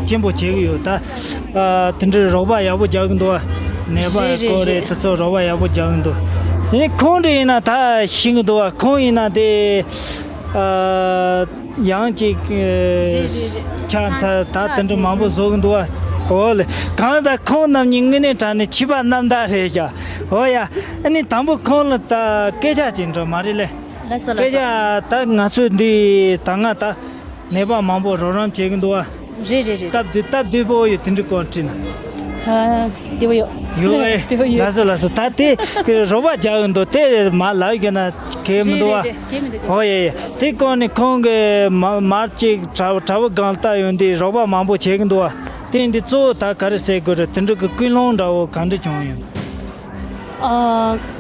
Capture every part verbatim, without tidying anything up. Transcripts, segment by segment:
ཆེན་པོ་བྱེད་ཀྱི་ཡོད་ད། ཨ་དེ་འདྲའི་རོགས་པ་ཡག་པོ་རྒྱག་གི་འདུག་བ། ནད་པ་རེད་རེད་སྐོར་རེད་རེད། དེ་ཚོ་རོགས་པ་ཡག་པོ་རྒྱག་གི་འདུག་དེ་ནས་ཁོང་འདྲ་ཡིན་ན་ད་ཤེས་ཀྱི་འདུག་བ། ཁོང་ཡིན་ན་དེ་ཨ་ཡང་ཅིག་རེད་རེད་རེད། ཆ་ཚ་ད་དེ་འདྲ་མང་པོ་བཟོ་གི་འདུག་བ། འོ་ལེ། གང་ལྟར་ཁོང་རྣམ་གཉིས་དངོས་གནས་དྲང་གནས་ཆོས་པ་རྣམ་དག་རེད་ཀྱ། འོ་ཡ། ཨ་ནི་དང་པོ་ཁོང་ལ་ད་སྐད་ཆ་ཅིག་འདྲ་མ་རེད་ལེ། ལགས་སོ་ལགས་སྐད་སོ། ཆ་ད་ང་ཚོས་འདི་ད་ང་ད་ནད་པ་མང་པོ་རོགས་རམ་བྱེད་ཀྱི་འདུག་བ། རེད་རེད་རེད། སྟབས་བདེ་སྟབས་བདེ་པོ་ཡོད་དེ་འདྲ་སྐོར་དྲིས་ན། ཨ་བདེ་པོ་ཡོད། ཡོད་ཨེ། བདེ་པོ་ཡོད། ལགས་སོ་ལགས་སོ། ད་དེ་རོགས་པ་རྒྱག་གི་འདུག་དེ་མ་ལབ་ཡོད་ན་གལ་མི་འདུག་བ། རེད་རེད་རེད། གལ་མི་འདུག་ཨོ་ཡེ་ཡེ། དེ་སྐོར་ནས་ཁོང་གི་མ་མར་ཅིག་དྲ་དྲ་བ་སྒང་ལྟ་ཡོང་དུས་རོགས་པ་མང་པོ་བྱེད་ཀྱི་འདུག་བ། དེ་འདི་གཙོ་བོ་ད་ག་རེ་ཟེར་དགོས་རེད། དེ་འདྲ་གི་ཀུན་སློང་འདྲ་བོ་ག་འདྲ་བྱུང་ཡོད། ཨ་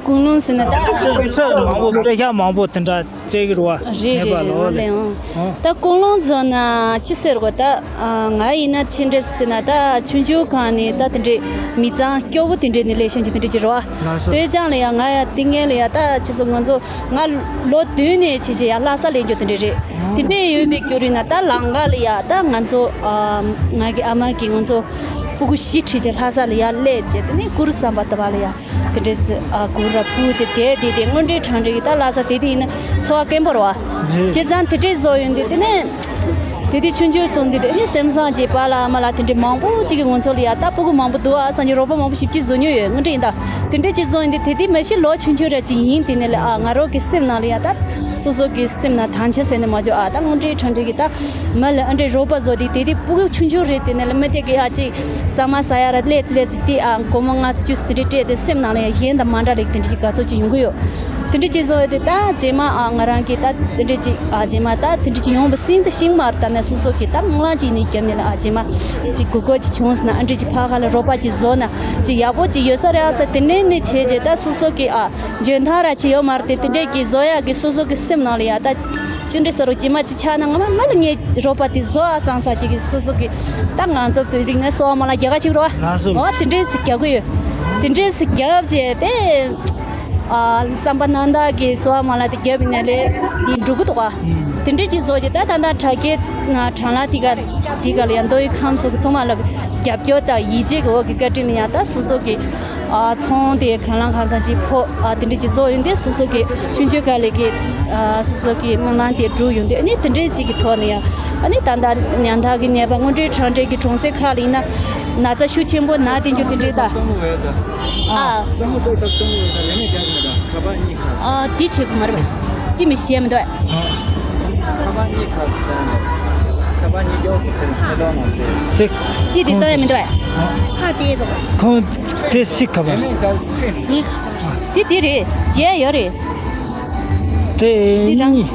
ཀུན་སློང་ཟེར་ན་ད། ཁྲི་མང་པོ་དཔེ་ཤག་མང་པོ་དེ་འདྲ་སྤྲད་ཀྱི་རེད་བ། རེད་ནད་པ་རེད་ལ། རེད། འོ་ལེ། ཨང་། ཨང་། ད་ཀུན་སློང་བཟོ་ན་ཅི་ཟེར་དགོས་ད། ཨ་ང་ཡིན་ན་ཅི་འདྲ་ཟེར་ན་ད་ཆུང་ཆུང་སྒང་ནས་ད་དེ་འདྲའི་མི་ཚང་སྐྱོ་བོ་དེ་འདྲའི་ནས་ལས་ཤན་གྱི་དེ་འདྲ་ཅིག་རེད་བ། ལགས་སོ། དེ་ཙང་ལ་ཡ་ང་ཡ་དེ་སྔོན་ལ་ཡ་ད་ཁྱེད་ཚོ་ང་ཚོ་ང་ལོ་བདུན་ནས་བྱས་བྱས་ཡ་ལྷ་ས་སླེབས་རྒྱུ་དེ་འདྲ་རེད། དེ་འདྲ་ཡོད་པའི་རྒྱུ་རེད་ན་ད་ལམ་ཁ་ལ་ཡ་ད་ང་ཚོ་ཨ་ང་གི་ཨ་མ་གིས་ང་ཚོ་སྤུ་གུ་བཞི་ཁྲིད་བྱས་ལྷ་ས་ལ་ཡར་སླེབས་བྱས། དེ་ནས་གུ་རུ་བསམ་པ་ལྟ་བ་ལ་ཡ་དེ་འདྲས་སུ་ཨ་གུ་རུ་ར་སྤུ་གུ་བྱས་བསྡད་བསྡད་དེ་དངོས་འབྲེལ་དྲང་འབྲེལ་གྱི་ད་ལྷ་ས་དེ་དུས་ཡིན་ན་འཚོ་བ་དཀོན་པོ་རེད་བ། རེད། བྱས་ཙང་དེ་འདྲས་བཟོ་ཡོང་དུས་དེ་ནས་དེ་དུས་ཆུང་ཆུང་སོང་དུས་དེ་ནས་སེམས་བཟང་གྱི་པཱ་ལགས་ཨ་མ་ལགས་དེ་འདྲས་མང་པོ་ཅིག་གི་ང་ཚོ་ལ་ཡ་ད་སྤུ་གུ་མང་པོ་འདུག་ཨ་བསམ་གྱི་རོགས་པ་མང་པོ་ཞེ་པོ་ཅིག་བཟོ་མྱོང་ཡོད། དངོས་འབྲེལ་ཡིན་ད་དེ་འདྲས་ཅིག་བཟོ་ཡོང་དུས་དེ་དུས་མ་གཞི་ལོ་ཆུང་ཆུང་ར་ཅིག་ཡིན། དེ་ནས་ལ་ཨ་ང་རང་གི་སེམས་ནང་ལ་ཡ་ད་སོ་སོ་གི་སེམས་ནང་དང་ཆ་ཟེར་ནས་མ་བྱོས་ཨ་ད་དངོས་འབྲེལ་དྲང་འབྲེལ་གྱི་ད། མི་ལ་ཨ་འདྲའི་རོགས་པ་བཟོ་དུས་དེ་དུས་སྤུ་གུ་ཆུང་ཆུང་རེད། དེ་ནས་ལ་མི་དེ་གི་ཨ་ཅིག་ཟ་མ་ཟ་ཡ་ར་སླེབས་ཙི་སླེབས་ཙི་དེ་ཨ་སྒོར་མོ་ལྔ་བཅུ་ཙམ་དེ་འདྲ་སྤྲད་དེ་སེམས་ནང་ལ་ཡང་གཞན་དང་མ་འདྲ་ལེགས་དེ་འདྲ་ཅིག་དགའ་ཚོར་ཅིག་ཡོང་གི་ཡོད། དེ་འདྲ་ཅིག་བཟོ་ཡོད་དེ་ད་རྗེས་མ་ཨ་ང་རང་གིས་ད་དེ་འདྲ་ཅིག་ཨ་རྗེས་མ་ད་དེ་འདྲ་ཅིག་ཡོང་བ་སྲིད་དེ་ཤིང་མར་ད་ནས་སོ་སོ་གིས་ད་སྔོན་ལ་ཅིག་ནས་རྒྱབ་ནས་ལ་ཨ་རྗེས་མ་ཅིག་དགོས་མཁོ་ཅིག་བྱུང་སོང་ན་ཨ་འདྲ་ཅིག་ཕ་ག་ལ་རོགས་པ་ཅིག་བཟོ་ན་ཅིག་ཡག་པོ་ཅིག་ཡོད་ས་རེད་ཨ་ས་དེ་འདྲ་ནས་བྱས་རྗེས་ད་སོ་སོ་གིས་ཨ་འཇོན་ཐང་ར་ཅིག་ཡོད་མ་རེད་དེ་དེ་འདྲ་གི་བཟོ་ཡག་གི་སོ་སོ་གི་སེམས་ནང་ལ་ཡ་ད། ཅི་འདྲ་ཟེར་རོ་རྗེས་མ་ཅི་ཆགས་ན་ང་མ་མ་ལ་ངའི་རོགས་པ་དེ་བཟོ་ཨ་སང་ས་ཅིག་གི་སོ་སོ་གི་ད་ང་ཚོ་བོད་རིགས་ནས་གསོ་བ་མ་ལ་རྒྱ་ག་ཅིག་རོ། ལགས་སོ། འོ་དེ་འདྲས་སི་རྒྱག་གི་ཡོད། དེ་འདྲས་སི་རྒྱབ་རྗེས་དེ་ཨ་བསམ་པ་ནང་དག་གི་གསོ་བ་མ་ལ་དེ་རྒྱབ་ཡིན་ན་ལས་དེ་འགྲོ་གི་འདུག་ཨ། དེ་འདྲས་ཅིག་བཟོ་རྗེས་ད་ད་ད་དྲ་རྒྱའི་ནང་དྲ་ལམ་དེ་ག་དེ་ག་ལ་ཡང་མདོ་དབུས་ཁམས་གསུམ་གི་ཚང་མ་ལ་རྒྱབ་སྐྱོར་དང་ཡིད་ཆེས་ཀྱི་འོག་གི་བཀའ་དྲིན་ལ་ཡང་ད་སོ་སོ་གི་ཨ་ཚོང་དེ་གང་ལ་གང་འཚམ་ཅིག་ཕོག་ཨ་དེ་འདྲ་ཅིག་བཟོ་ཡོང་དུས་སོ་སོ་གི་ཆུང་ཆུང་ག་ལེ་གི་ཨ་སོ་སོ་གི་སྨོན་ལམ་དེ་འགྲུབ་ཡོང་དུས་ཨ་ནི་དེ་འདྲའི་ཅིག་གི་ཐོག་ནས་ཡང་ཨ་ནི་ད་ལྟ་ཉམ་ཐག་གི་ནད་པ་དངོས་འབྲེལ་དྲང་འབྲེལ་གྱི་གྲོང་གསེབ་ཁག་ལ་ཡིན་ན་ན་ཚ་ཤུགས་ཆེན་པོ་ན་དེ་འགྱུར་དེ་འདྲའི་ད་ཨ་ཨ་དེ་བྱེད་དགོས་མ་རེད་པ། ཅི་མི་ཤེས་མི་འདུག་ཁ་པར་གཉིས་ཁ་ཁ་པར་གཉིས་ཀྱོག་གི་ཁ་པར་གཉིས་ཀྱོག་ནང་དེ། དེ་ཅི་དེ་ལྟོས་ཡ་མི་འདུག་ཨ། ཁ་དེ་དང་། ཁོང་དེ་སི་ཁ་པར། དེ་དེ་རེད། རྒྱལ་ཡོད་རེད། དེ་དེ་རང་གཉིས་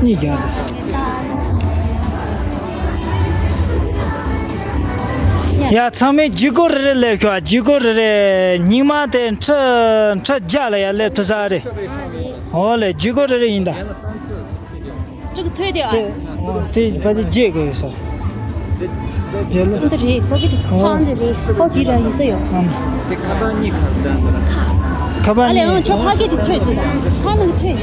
གཉིས་རྒྱག་དེ་སི། ཡ་ཚང་མས་ཇུས་འགོད་རེ་རེ་སླེབས་ཤོག་ཇུས་འགོད་རེ་རེ་སྙིང་མ་དེ་ཁྲི་ཁྲི་བརྒྱ་ལ་ཡ་སླེབས་ཐུབ་ས་རེད། འོ་ལེ་ཇུས་འགོད་རེ་རེ་ཡིན་ད། ཅིག་ཐོས་དེ་ཨ། དེ་ཕལ་ཆེར་བརྗེད་དགོས་ཡོད་ས། རྒྱལ་ལོ། འདི་རེད་ཁོ་གི་དེ། ཨོ། ཁ་འདི་རེད་ཁོ་གི་ར་ཡིན་ས་ཡོད། ཨམ། དེ་ཁ་པར་གཉིས་ཁ་ཟ་འདི་ར། ཁ་པར་ཨ་ལེ་གཉིས། ཨང་ཆོ་ཕ་གི་དེ་ཐོས་ཅིག་ཁ་ནང་ཐོས།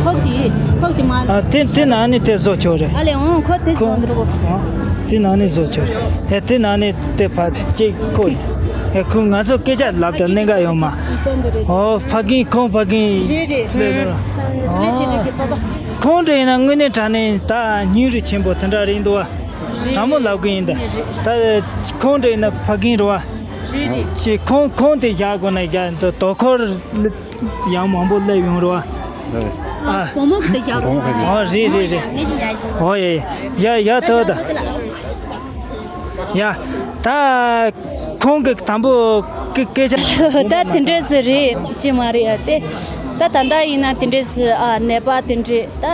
ཁོ་གི་དེ་ཁོ་གི་དེ་མ། ཨ་དེ་དེ་ནང་ནས་དེ་བཟོ་ཆོག་རེད། ཨ་ལེ་ཨང་ཁོ་དེ་བཟོ་འདི་རུ། ཨ་དེ་ནང་ནས་བཟོ་ཆོག་རེད། ཨེ་དེ་ནང་ནས་དེ་ཕ་གཅིག་ཁོ་ཡིན། ཨེ་ཁོ་ང་ཚོ་སྐད་ཆ་ལབ་དང་གླེང་ག་ཡོང་མ། ཨོ་ཕ་གི་ཁོང་ཕ་གི། རེད་རེད། ཨོ། ཁོང་འདྲ་ཡིན་ན་དངོས་གནས་དྲང་གནས་ད་སྙིང་རུས་ཆེན་པོ་དེ་འདྲ་རེད་འདུག་བ། རེད། དྲང་མོ་ལབ་གི་ཡིན་ད། རེད་རེད། ད་ཁོང་འདྲ་ཡིན་ན་ཕ་གིན་རེད་བ། རེད་རེད། ཅེས་ཁོང་ཁོང་དེ་བཞག་དགོས་ན་བཞག་འདུག་དོ་ཁོར་ཡང་མང་པོ་སླེབས་ཡོང་རེད་བ། ཨ། བུ་མོ་གི་དེ་བཞག་དགོས། ཨོ་རེད་རེད་རེད། ཨོ་ཡེ་ཡེ་ཡ་ཡ་ཐོ་ད། ཡ། ད་ཁོང་གི་དང་པོ་སྐད་སྐད་ཆ། ད་དེ་འདྲས་སུ་རེད་ཅི་མ་རེད་ཨ་དེ། ད་ད་ལྟ་ཡིན་ན་དེ་འདྲས་སུ་ཨ་ནད་པ་དེ་འདྲས་ད་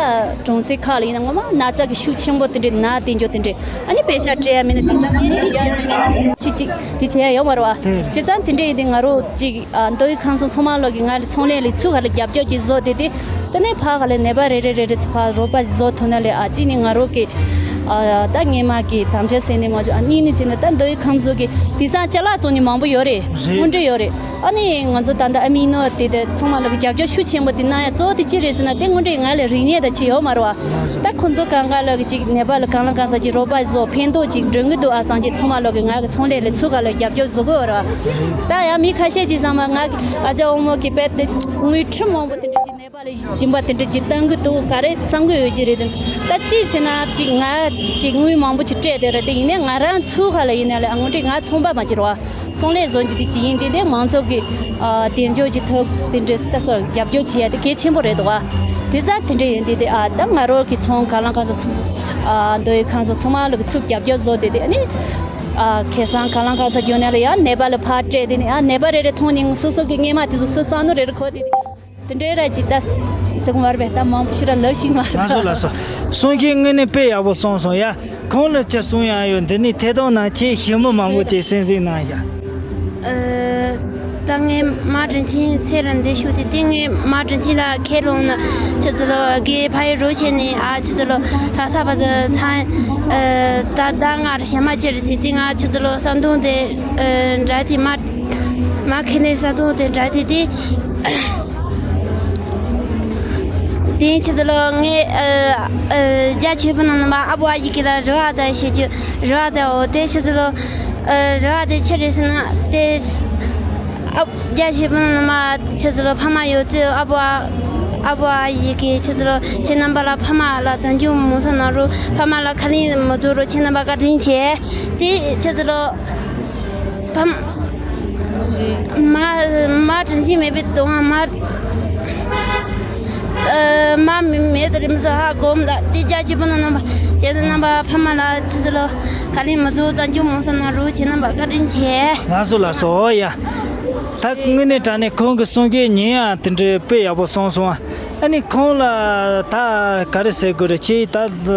གྲོང་གསེབ་ཁག་ལ་ཡིན་ན་ངོ་མ་ན་ཚ་གི་ཤུགས་ཆེན་པོ་དེ་འདྲས་ན་དེ་འཇོག་དེ་འདྲས་ཨ་ནི་པེ་ཤ་སྤྲད་ཡ་མིན་ན་དེ་ཚང་ཅི་ཅི་དེ་བྱས་ཡ་ཡོད་མ་རེད་བ། བྱས་ཙང་དེ་འདྲས་ཡིན་དེ་ང་རོ་ཅིག་ཨ་མདོ་དབུས་ཁམས་གསུམ་ཚང་མ་ལོག་གི་ང་ལ་ཚོང་ལས་ལས་ཚུགས་ག་ལ་རྒྱབ་སྐྱོར་གྱི་བཟོ་དེ་དེ། དེ་ནས་ཕ་ག་ལ་ནད་པ་རེ་རེ་རེ་རེ་ཚོ་ཕ་རོགས་པ་བཟོ་ཐུབ་ན་ལས་ཨ་ཅི་ནི་ང་རོ་གི་ ཨ་ད་སྔས་མ་གི་དམ་བཅའ་ཟེར་ནས་མ་བྱུང་། ཨ་གཉིས་ནི་བྱས་ན་ད་མདོ་དབུས་ཁམས་གསུམ་གི་དེང་སང་ཅ་ལག་བཙོང་མཁན་མང་པོ་ཡོད་རེད། རེད། དངོས་འབྲེལ་ཡོད་རེད། ཨ་ནི་ང་ཚོ་ད་ལྟ་ཨ་མི་ནོ་དེ་དེ་ཚང་མ་ལ་གི་རྒྱབ་སྐྱོར་ཤུགས་ཆེན་པོ་དེ་གནང་ཡ་གཙོ་བོ་དེ་ཅི་རེད་ཟེར་ན། དེ་དངོས་འབྲེལ་ང་ལ་རིག་གནས་དང་ཅི་ཡོད་མ་རེད་བ། ད་ཁོ་ཚོ་གང་ག་ལ་གི་ཅིག་ནད་པ་ལ་གང་ལ་གང་ས་ཅིག་རོགས་པ་བཟོ་ཕན་ཐོགས་ཅིག་འདྲ་གི་འདུག་ཨ་བསམ་གྱི་ཚང་མ་ལ་གི་ང་གི་ཚོང་ལས་ལ་ཚུར་ག་ལ་རྒྱབ་སྐྱོར་བཟོ་གི་ཡོད་རེད་བ། ད་ཡང་མི་ཁ་ཤས་ཅིག་ཚང་མ་ང་གི་ཨ་ཅག་འོ་མོ་གི་དཔེ་དེ་དངུལ་ཁྲི་མང་པོ་དེ་འདྲ་ཅིག་ནད་པ་ལ་སྦྱིན་པ་དེ་འདྲ་ཅིག་བཏང་གི་འདུག་ག་རེ་བསམ་གི་ཡོད་ཀྱི་རེད་དེ། ད་ཅིག་བྱས་ན་ཅིག་ང་ཅིག་དངུལ་མང་པོ་ཅིག་སྤྲད་དེ་རེད་དེ། ཡིན་ནའི་ང་རང་ཚུར་ག་ལ་ཡིན་ན་ལ་ཨ་དངོས་འབྲེལ་ང་ཚོང་པ་མ་བྱེད་རོགས། ཚོང་ལས་བཟོ་རྒྱུ་དེ་ཅི་ཡིན་དེ་དེ་མང་ཚོགས་ཀྱི་ཨ་གདེང་འཇོག་གི་ཐོག་དེ་འདྲས་ལྟ་སོགས་རྒྱབ་སྐྱོར་བྱེད་ཡ་དེ་གལ་ཆེན་པོ་རེད་འདུག་བ། དེ་ཙང་དེ་འདྲས་ཡིན་དེ་དེ་ཨ་ད་ང་རོ་གི་ཚོང་ག་ལང་ག་ས་ཚོང་ཨ་མདོ་དབུས་ཁམས་གསུམ་ཚང་མ་ལ་གི་ཚུར་རྒྱབ་སྐྱོར་བཟོ་དེ་དེ་ཨ་ནི་ཨ་ཁེ་སང་ག་ལང་ག་ས་རྒྱུ་ནས་ལ་ཡང་ནད་པ་ལ་ཕར་སྤྲད་དེ་ནི་ཨ་ནད་པ་རེ་རེ་མཐོང་ནས་སོ་སོ་གི་སྔས་མ་དེ་ཚོ་སུ་བསམ་བློ་རེ་རེ་འཁོར་དེ་དེ་དེ་འདྲས་ར་ཅིག་ད་སེམས་བར་བས་ད་མང་པོ་ཞིག་ར་ལབ་ཞིག་མ་རེད། ལགས་སོ་ལགས་སོ། གསུང་སྐད་དངོས་གནས་དཔེ་ཡག་པོ་གསུངས་སོང་ཡ། ཁོང་ལ་ཅི་གསུང་ཡ་ཡོད། འདི་ནས་ཐད་གཏོང་ནང་ཆེས་ཞིབ་མོ་མང་པོ་ཅིག་གསན་གཟིགས་གནང་ཡ། ཨ། ད་ངས་མ་དྲིན་ཆེན་ཚེ་རིང་འདི་ཞུ་དེ་དེ་ངས་མ་དྲིན་ཆེན་ལ་ཁས་ལོངས་ན་ཆུ་ཚོད་ལོ་དགེ་ཕ་ཡི་རོ་བྱས་ནས་ཨ་ཆུ་ཚོད་ལོ་ལྷ་ས་བ་ཚང་ཨ་ད་ད་ང་ར་ཞེ་མ་ཅི་རེད་དེ་དེ་ང་ཆུ་ཚོད་ལོ་ས་འདུང་དེ་ཨ་འདྲ་དེ་མ་མ་ཁས་ལེན་ས་འདུང་དེ་འདྲ་དེ་དེ། དེ་ཆུ་ཚོད་ལོ་ངས་ཨ་ཨ་རྒྱ་ཆོས་པ་ནང་ནང་མ་ཨ་བོ་ཨ་ཞིག་གི་ལ་རི་བ་ཙ་ཞེས་ཀྱི་རི་བ་ཙ་འོ་དེ་ཆུ་ཚོད་ལོ་ཨ་རི་བ་དེ་ཆི་རེད་ཟེར་ན་དེ་ཨ་རྒྱ་ཆོས་པ་ནང་ནང་མ་ཆུ་ཚོད་ལོ་ཕ་མ་ཡོད་དུས་ཨ་བོ་ཨ་ཨ་བོ་ཨ་ཞིག་གི་ཆུ་ཚོད་ལོ་ཁྱེད་རྣམ་པ་ལ་ཕ་མ་ལ་བཙན་སྐྱོང་མོ་ས་ནང་རུ་ཕ་མ་ལ་ཁ་ལིང་མོ་ཚོ་རུ་ཁྱེད་རྣམ་པ་བཀའ་དྲིན་ཆེ། དེ་ཆུ་ཚོད་ལོ། ཕམ། མ་མ་དྲིན་ཆེན་མེད་པའི་དོན་མ། ཨ་མ་མེད་ཟེར་མི་ཟེར་ཧ་གོ་མ་ད་དེ་རྒྱ་ཆེ་པོ་ན་རྣམ་པ་ཁྱེད་རྣམ་པ་ཕ་མ་ལ་ཆི་ཟེར་ལོ་ག་ལེ་མ་ཚོ་ད་འཇུ་མོ་ས་ན་རུ་ཁྱེད་རྣམ་པ་བཀའ་དྲིན་ཆེ། ལགས་སོ་ལགས་སོ། ཨོ་ཡ། ད་དངོས་གནས་དྲང་གནས་ཁོང་གི་གསུང་སྐད་ཉན་ཡང་དེ་འདྲའི་དཔེ་ཡག་པོ་གསུངས་སོང་ཨ། ཨ་ནི་ཁོང་ལ་ད་ག་རེ་ཟེར་དགོས་རེད། ཁྱེད་ད་ད་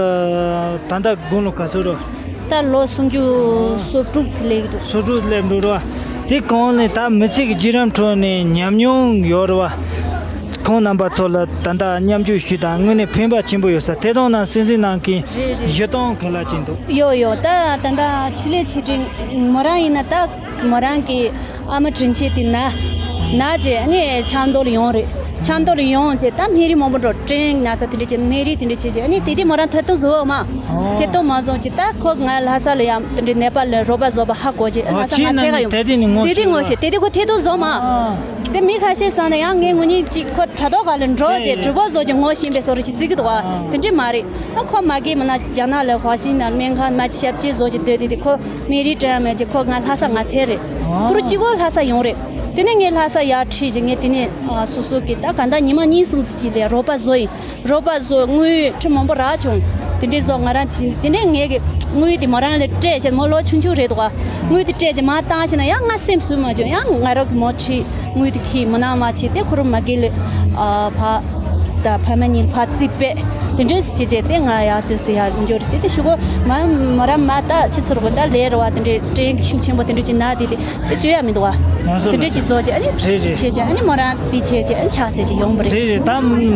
ལྟ་དགུང་ལོ་ག་ཚོད་རེད། ད་ལོ་སུམ་ཅུ་སོ་དྲུག་ཙམ་སླེབས་འདུག་སོ་དྲུག་སླེབས་འགྲོ་ར། དེ་གོང་ནས་ད་མི་ཚེ་གི་བརྒྱུད་རིམ་ཁྲོད་ནས་ཉམས་མྱོང་ཡོད་རེད་བ། ཁོང་རྣམ་པ་ཚོ་ལ་ད་ལྟ་མཉམ་ཞུགས་ཞུས་དང་དངོས་གནས་ཕན་པ་ཆེན་པོ་ཡོད་ས། ཐད་གཏོང་ནང་གསན་གཟིགས་གནང་མཁན་རེད་རེད། བཞི་སྟོང་ག་ལ་ཅིག་འདུག་ཡོད་ཡོད། ད་ད་ལྟ་འཕྲིན་ལས་ཆེ་འབྲིང་མོ་རང་ཡིན་ན་ད་མོ་རང་གི་ཨ་མ་དྲིན་ཆེན་དེ་ན་ན་རྗེས་ཨ་ནི་ཆབ་མདོ་ལ་ཡོང་རེད། ཆབ་མདོ་ལ་ཡོང་རྗེས་ད་སྨན་རིན་མང་པོ་འགྲོ་ཀྲེང་ན་ཚ་དེ་འདྲ་བྱས་སྨན་རིན་དེ་འདྲ་བྱས་རྗེས་ཨ་ནི་དེ་དུས་མོ་རང་ཐད་གཏོང་བཟོ་འོ་མ། ཨོ། ཐད་གཏོང་མ་བཟོ་རྗེས་ད་ཁོ་ང་ལྷ་ས་ལ་ཡང་དེ་འདྲ་ནད་པ་ལ་རོགས་པ་བཟོ་བ་ཧ་གོ་རྗེས་ཨ་ཨོ་ལྷ་ས་ཁྱེད་ང་ཚད་ག་ནང་ཡོང་དེ་དུས་ནི་ངོ་དེ་དུས་ཤེས་ངོ་ར་ཤེས་དེ་དུས་ཁོ་ཐད་གཏོང་བཟོ་མ། ཨ། དེ་མི་ཁ་ཤས་བསམ་ན་ཡང་ངའི་ངོ་ཉིད་ཅིག་ཁོ་དྲ་ཐོག་ག་ལ་འགྲོ་རྗེས་དེ་གྲུ་པ་བཟོ་རྗེས་ངོ་ཤེས་པའི་བཟོ་རུ་ཅིག་བརྩི་གི་འདུག་ཨ། ཨ། དེ་འདྲ་མ་རེད། ཨ་ཁོ་མ་གི་མིན་ན་རྒྱ་ནག་ལ་ཧྭ་ཤིན་ན་སྨན་ཁང་མ་ཅི་ཞབས་ཕྱི་བཟོ་ཅིག་སྡོད་དེ་དེ་ཁོ་སྨན་རིན་སྤྲད་ཡ་མེད་ཅིག་ཁོ་ང་ལྷ་ས་ང་ཚད་རེད། ཨ། ཁོ་རུ་གཅིག་པོ་ལྷ་ས་ཡོང་རེད། དེ་ནས་ངས་ལྷ་ས་ཡར་ཁྲིད་ཅིག་ངས་དེ་ནས་ཨ་སོ་སོ་གི་ད་ག་ད་ཉི་མ་གཉིས་གསུམ་ཙམ་ཅིག་ལས་རོགས་པ་བཟོ་ཡིན། རོགས་པ་བཟོ་དངུལ་ཁྲི་མང་པོ་རག་བྱུང་། དེ་འདྲས་བཟོ་ང་རང་ཅིག་དེ་ནས་ངས་གི་དངུལ་དེ་མོ་རང་ལ་སྤྲད་བྱས་མོ་ལོ་ཆུང་ཆུང་རེད་འདུག་ག་དངུལ་དེ་སྤྲད་བྱས་མ་བཏང་བྱས་ན་ཡང་ང་སེམས་བཟོད་མ་བྱུང་། ཡང་ང་རང་གི་མོ་ཁྲིད་དངུལ་དེ་ཁྱེར་མོ་ནང་མ་ཕྱིན་ཏེ་ཁོ་རང་མ་གི་ལ་ཨ་ཕ་ད་ཕ་མ་གཉིས་ཕར་རྩིས་པས་དེ་འདྲས་སུ་བྱས་བྱས་ཏེ་ང་ཡང་དེ་སུ་ཡར་འབྱོར་དེ་དེ་ཤུ་གོ་མ་མོ་རང་མ་ད་ཕྱི་ཚུར་གོ་ད་ལས་ར་བ་དེ་འདྲས་དྲན་གི་ཤུགས་ཆེན་པོ་དེ་འདྲས་ཀྱི་ན་དེ་དེ་དེ་བཅོས་ཡ་མི་འདུག་ག་ང་ཚོ་དེ་འདྲས་ཀྱི་བཟོ་བྱས་ཨ་ནི་རེད་རེད། བྱས་བྱས་ཨ་ནི་མོ་རང་དེ་བྱས་བྱས་ཨ་ནི་ཆགས་ཚད་ཅིག་ཡོང་པ་རེད། རེད་རེད། ད་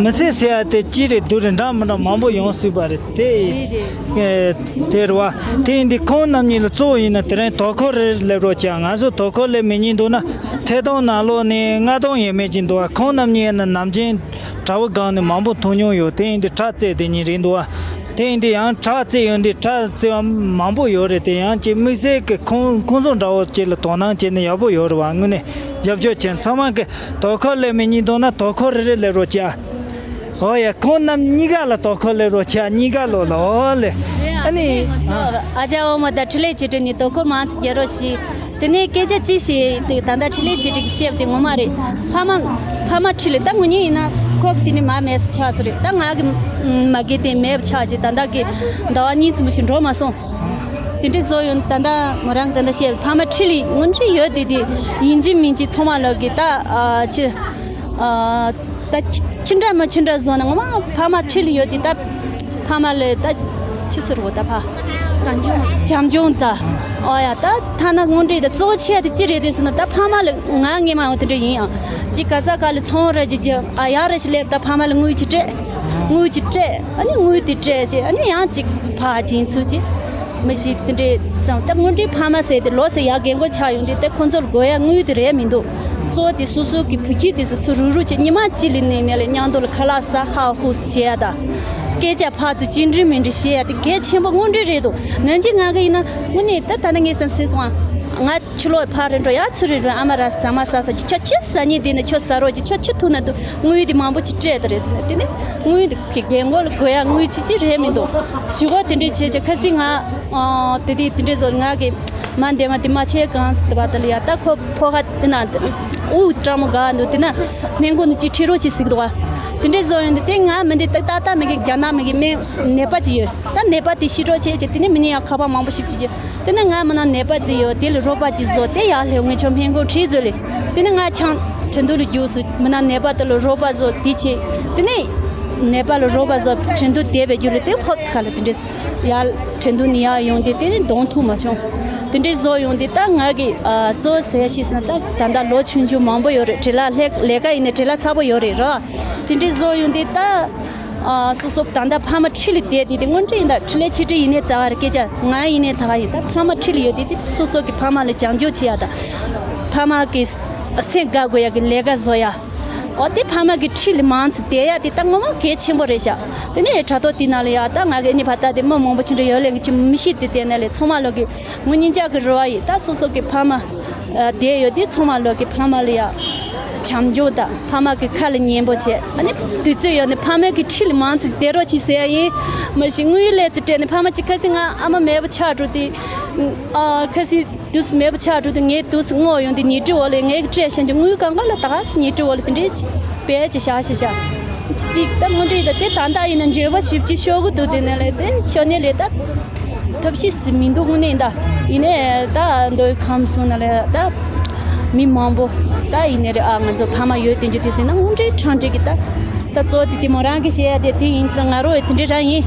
མི་ཚེ་ཟེར་ཡ་དེ་ཅི་རེད་བསྡུར་རེད་འདྲ་མི་འདྲ་མང་པོ་ཡོང་སྲིད་པ་རེད་དེ། རེད་རེད། དེ་རེད་བ། དེ་ཡིན་དུས་ཁོང་རྣམ་གཉིས་ལ་གཙོ་བོ་ཡིན་ན་དེ་རིང་དོ་ཁུར་རེ་སླེབས་རོགས་བྱ། ང་ཚོ་དོ་ཁུར་སླེབས་མེད་ཉིན་འདུག་ན་ཐད་གཏོང་ནང་ལོགས་ནས་ལྔ་སྟོང་ཡས་མས་ཅིག་འདུག་བ། ཁོང་རྣམ་གཉིས་ཡིན་ན་ནམ་རྒྱུན་དྲ་བ་སྒང་ནས་མང་པོ་མཐོང་མྱོང་ཡོད། དེ་ཡིན་དུས་ཁྲག་བརྩེགས་དེ་གཉིས་རེད་འདུག་བ། དེ་ཡིན་དུས་ཡང་ཁྲག་བརྩེགས་ཡོད་འདི་ཁྲག་བརྩེགས་པ་མང་པོ་ཡོད་རེད། དེ་ཡང་ཅིག་དམིགས་བསལ་གྱི་ཁོང་ཁོང་ཚོ་འདྲ་བོ་ཅིག་ལ་དོ་སྣང་བྱས་ན་ཡག་པོ་ཡོད་རེད་བ། དངོས་གནས་རྒྱབ་སྐྱོར་བྱས་ཚང་མ་གི་དོ་ཁུར་སླེབས་མེད་ཉིན་འདུག་ན་དོ་ཁུར་རེ་རེ་སླེབས་རོགས་བྱ། ཨོ་ཡ། ཁོང་རྣམ་གཉིས་ཀ་ལ་དོ་ཁུར་སླེབས་རོགས་བྱ། གཉིས་ཀ་ལོ་ལ་ཨོ་ལེ། ཨ་ནི། ཨ་ཅག་འོ་མ་དང་འཕྲིན་ལས་ཆོས་སྒྲོན་ནས་དོ་ཁུར་མང་ཙམ་རྒྱག་རོགས་ཞུ། དེ་ནས་སྐད་ཆ་ཅི་ཞིག་དེ་ད་ལྟ་འཕྲིན་ལས་ཆོས་སྒྲོན་གྱིས་བཤད་པ་དེ་ངོ་མ་རེད། ཕ་མ་ཕ་མ་འཕྲིན་ལས་ད་ངོ་ཉིད་ཡིན་ན་ཁོ་གི་དེ་ནས་མ་མེད་ས་ཆགས་ས་རེད། ད་ང་གི་མ་གི་དེ་མེད་པ་ཆགས་ཅིག་ད་ལྟ་གི་ཟླ་བ་གཉིས་ཙམ་ཞིག་འགྲོ་མ་སོང་། དེ་འདྲ་བཟོ་ཡོང་ད་ལྟ་མོ་རང་ད་ལྟ་བཤད་ཕ་མ་འཕྲིན་ལས་ངོ་འཕྲིན་ཡོད་དེ་དེ་ཡིན་གཅིག་མིན་གཅིག་ཚང་མ་ལོག་གི་ད་ཨ་ཅི་ཨ། ད་ཅི་འདྲ་མ་ཅི་འདྲ་བཟོ་ན་ངོ་མ་ཕ་མ་འཕྲིན་ལས་ཡོད་དེ་ད་ཕ་མ་ལས་ད་ཅི་ཟེར་བ་ད་ཕ། བྱམས་སྐྱོང་། བྱམས་སྐྱོང་ད། ཨོ་ཡ་ད་ཐ་ན་དངོས་འབྲེལ་ད་གཙོ་བོ་ཆེ་ཡ་དེ་ཅི་རེད་དེ་ཟེར་ན་ད་ཕ་མ་ལ་ང་ངེས་མ་འོང་དེ་འདྲ་ཡིན་ཡང་ཅི་ག་ས་ག་ལ་ཚོང་ར་ཅི་ཅི་ཨ་ཡ་ར་ཅི་སླེབས་ད་ཕ་མ་ལ་དངུལ་ཅི་སྤྲད། དངུལ་གྱིས་སྤྲད། ཨ་ནི་དངུལ་དེ་སྤྲད་རྗེས་ཨ་ནི་ཡང་ཅིག་ཕར་སྦྱིན་ཚུལ་གྱིས། མི་ཞིག་དེ་འདྲས་བསམ། ད་དངོས་འབྲེལ་ཕ་མ་ཟེར་དེ་ལོ་སར་ཡར་རྒན་རྒོན་ཆགས་ཡོང་དུས་དེ་ཁོ་ཚོར་དགོས་ཡ་དངུལ་དེ་རེད་མི་འདུག། གཙོ་བོ་དེ་སོ་སོ་གི་བུ་ཁྱིམ་དེ་ཚོ་ཚུར་རུག་རུག་བྱས། ཉི་མ་གཅིག་ལ་ནས་ནས་ལས་མཉམ་དུ་ལ་ཁ་ལག་ཟ་ཧ་ཧུ་ཟེར་བྱེད་ཡ་དང་། སྐད་ཆ་ཕར་ཚུར་ཅི་འདྲ་མི་འདྲ་བཤད་ཡ་དེ་གལ་ཆེན་པོ་དངོས་འབྲེལ་རེད་འདུག། ནང་ཆེན་ང་གི་ཡིན་ན་དངོས་གནས་ད་ད་ནི་ངས་བསམ་སྲིད་སོང་ཨ། ང་ཕྱི་ལོགས་ཕར་རེ་འགྲོ་ཡ་ཚུར་རེ་འགྲོ། ཨ་མ་ར་ཟ་མ་ཟ་ཟ་གྱི། ཁྱོད་ཆུ་ཟ་ཉེ་དེ་ནི་ཁྱོད་ཟ་རོགས་ཀྱི། ཁྱོད་ཆུ་འཐུང་ན་འདུག། དངུལ་དེ་མང་པོ་ཅིག་སྤྲད་དེ་རེད། དེ་ནས་དངུལ་དེ་གི་རྒན་རྒོན་ལ་དགོས་ཡ་དངུལ་ཅི་ཅི་རེད་མི་འདུག། ཞུ་གོ་དེ་འདྲས་བྱས་བྱས། ཁ་སང་ང་ཨ་དེ་དེ་དེ་འདྲས་བཟོ། ང་གི་མ་འདས་མ་དེ་མ་ཆེ་གང་ཟེར་བ་དེ་ལ་ཡ། ད་ཁོ་ཕོ་ཁ་དེ་ན་དབུགས་སྐྲག་མོ་འགག་འདུག། དེ་ན་སྨན་ཁང་ནས་ཅིག་ཁྲིད་རོགས་བྱེད་ཟེར་གི་འདུག་ག། དེ་འདྲས་བཟོ་ཡོང་དུས་དེ་ང་མི་འདི་ཏག་ཏག་ཏག་མི་གི་རྒྱ་ནག་མི་གི་སྨན་ནད་པ་ཅིག་ཡོད། ད་ནད་པ་དེ་ཤི་གྲབས་བྱས་བྱས། དེ་ནས་མི་ནི་ཡང་ཁ་པར་མང་པོ་ཞིག་བྱེད་ཀྱི། དེ་ནས་ང་མི་ནང་ནད་པ་ཅིག་ཡོད། དེ་ལ་རོགས་པ་ཅིག་བཟོ། དེ་ཡར་སླེབས། ངས་ཁྱོད་སྨན་ཁང་ཁྲིད་བཟོ་ལེ། དེ་ནས་ང་ཆང་ཁྲིན་ཏུའུ་ལ་རྒྱུགས་སོང་། མི་ནང་ནད་པ་དེ་ལ་རོགས་པ་བཟོ་དེ་བྱས། དེ་ནས་ནད་པ་ལ་རོགས་པ་བཟོ། ཁྲིན་ཏུའུ་བསྡད་པའི་རྒྱུ་ལ་དེ་ཧོབ་ཁ་ལ་དེ་འདྲས་ཡར་ཁྲིན་ཏུའུ་ནས་ཡར་ཡོང་དེ། དེ་ནས་གདོང་ཐུག་མ་བྱུང་། དེ་འདྲས་བཟོ་ཡོང་དེ་ད་ང་གི་ཨ་གཙོ་བོ་ཟེར་ཡ་ཅིག་ཟེར་ན། ད་ད་ལྟ་ལོ་ཆུང་ཆུང་མང་པོ་ཡོད་རེད། བྲེལ་བ་ལས་ལས་ཀ་ཡིན་ནའི་བྲེལ་བ་ཚ་པོ་ཡོད་རེད་ར། དེ་འདྲས་བཟོ་ཡོང་དེ་ད། ཨ་སོ་སོ་ད་ལྟ་ཕ་མ་འཁྲིས་ལ་བསྡད་དེ། དེ་དངོས་འབྲེལ་ཡིན་ད། འཕྲིན་ལས་ཆེ་གྲས་ཡིན་ནའི་ད་ག་རེད། སྐད་ཆ་ང་ཡིན་ནའི་ད་ག་ཡིན། ད་ཕ་མ་འཁྲིས་ལ་ཡོད་དེ། དེ་སོ་སོ་གི་ཕ་མ་ལ་བྱམས་སྐྱོང་བྱེད་ཡ་ད། ཕ་མ་གི་སེམས་དགའ་དགོས་ཡ་གི་ལས་ཀ་བཟོ་ཡ། ཨོ་དེ་ཕ་མ་གི་འཁྲིས་ལ་མང་ཙམ་བསྡད་ཡ་དེ་ད་ངོ་མ་གལ་ཆེན་པོ་རེད་ཤག། དེ་ནས་དྲ་ཐོག་དེ་ནང་ལ་ཡ་ད་ང་གི་ཨ་ནི་ཕ་ད་དེ་མི་མང་པོ་ཅིག་འདྲ་ཡོད་ལེ། ང་ཅི་མི་ཤེས་དེ། དེ་ནས་ལས་ཚང་མ་ལོག་གི་ངོ་སྙིང་རྗེ་གི་རེ་བ་ཡིན། ད་སོ་སོ་གི་ཕ་མ་ཨ་བསྡད་ཡོད་དེ་ཚང་མ་ལོག་གི་ཕ་མ་ལ་ཡ་བྱམས་སྐྱོང་དང་། ཕ་མ་གི་ཁ་ལ་ཉན་པོ་བྱས། ཨ་ནི་དུས་ཚོད་ཡོད་ནས་ཕ་མ་གི་འཁྲིས་ལ་མང་ཙམ་བསྡད་རོགས་གྱིས་ཟེར་ཡ་ཡིན། མ་གཞི་དངུལ་ལས་ཙི་སྤྲད་ནས་ཕ་མ་གཅིག་ཁ་སང་ང་ཨ་མ་མེད་པ་ཆགས་འགྲོ་དུས། ཨ་ཁ་སང་དུས་མེད་པ་ཆགས་འགྲོ་དུས། ངས་དུས་སྔོག་ཡོང་དུས་ཉལ་ཁྲིའི་འོག་ལ་ངས་སྤྲད་བཞག་རྒྱུ་དངུལ་གང་ག་ལ་ད་ག་སེ་ཉལ་ཁྲིའི་འོག་ལ་དེ་འདྲས་ཅིག་བེད་ཅིག་བཞག་བཞག་བཞག་ཅིག་ཅིག་ད་དངོས་འབྲེལ་ཡིན་ད། དེ་ད་ལྟ་ཡིན་ན་འགྱོད་པ་ཞེ་པོ་ཅིག་ཤོར་གི་འདུག། དེ་ནས་ལས་དེ་ཤོར་ནས་ལས་ད་ཐབས་ཤེས་སུ་མི་འདུག་དངོས་གནས་ད། ཡིན་ནའི་ད་མདོ་དབུས་ཁམས་གསུམ་ན་ལས་ད་མི་མང་པོ་ད་ཡིན་ནའི་རེད་ཨ། ང་ཚོ་ཕ་མ་ཡོད་དེ་འཇུ་དེ་ཟིན་ན་དངོས་འབྲེལ་ཕྲང་འབྲེལ་གི་ད། ད་གཙོ་བོ་དེ་དེ་མོ་རང་གི་བཤད་ཡ་དེ་དེ་ཡིན་ཙང་ང་རོ་དེ་འདྲས་རང་ཡིན།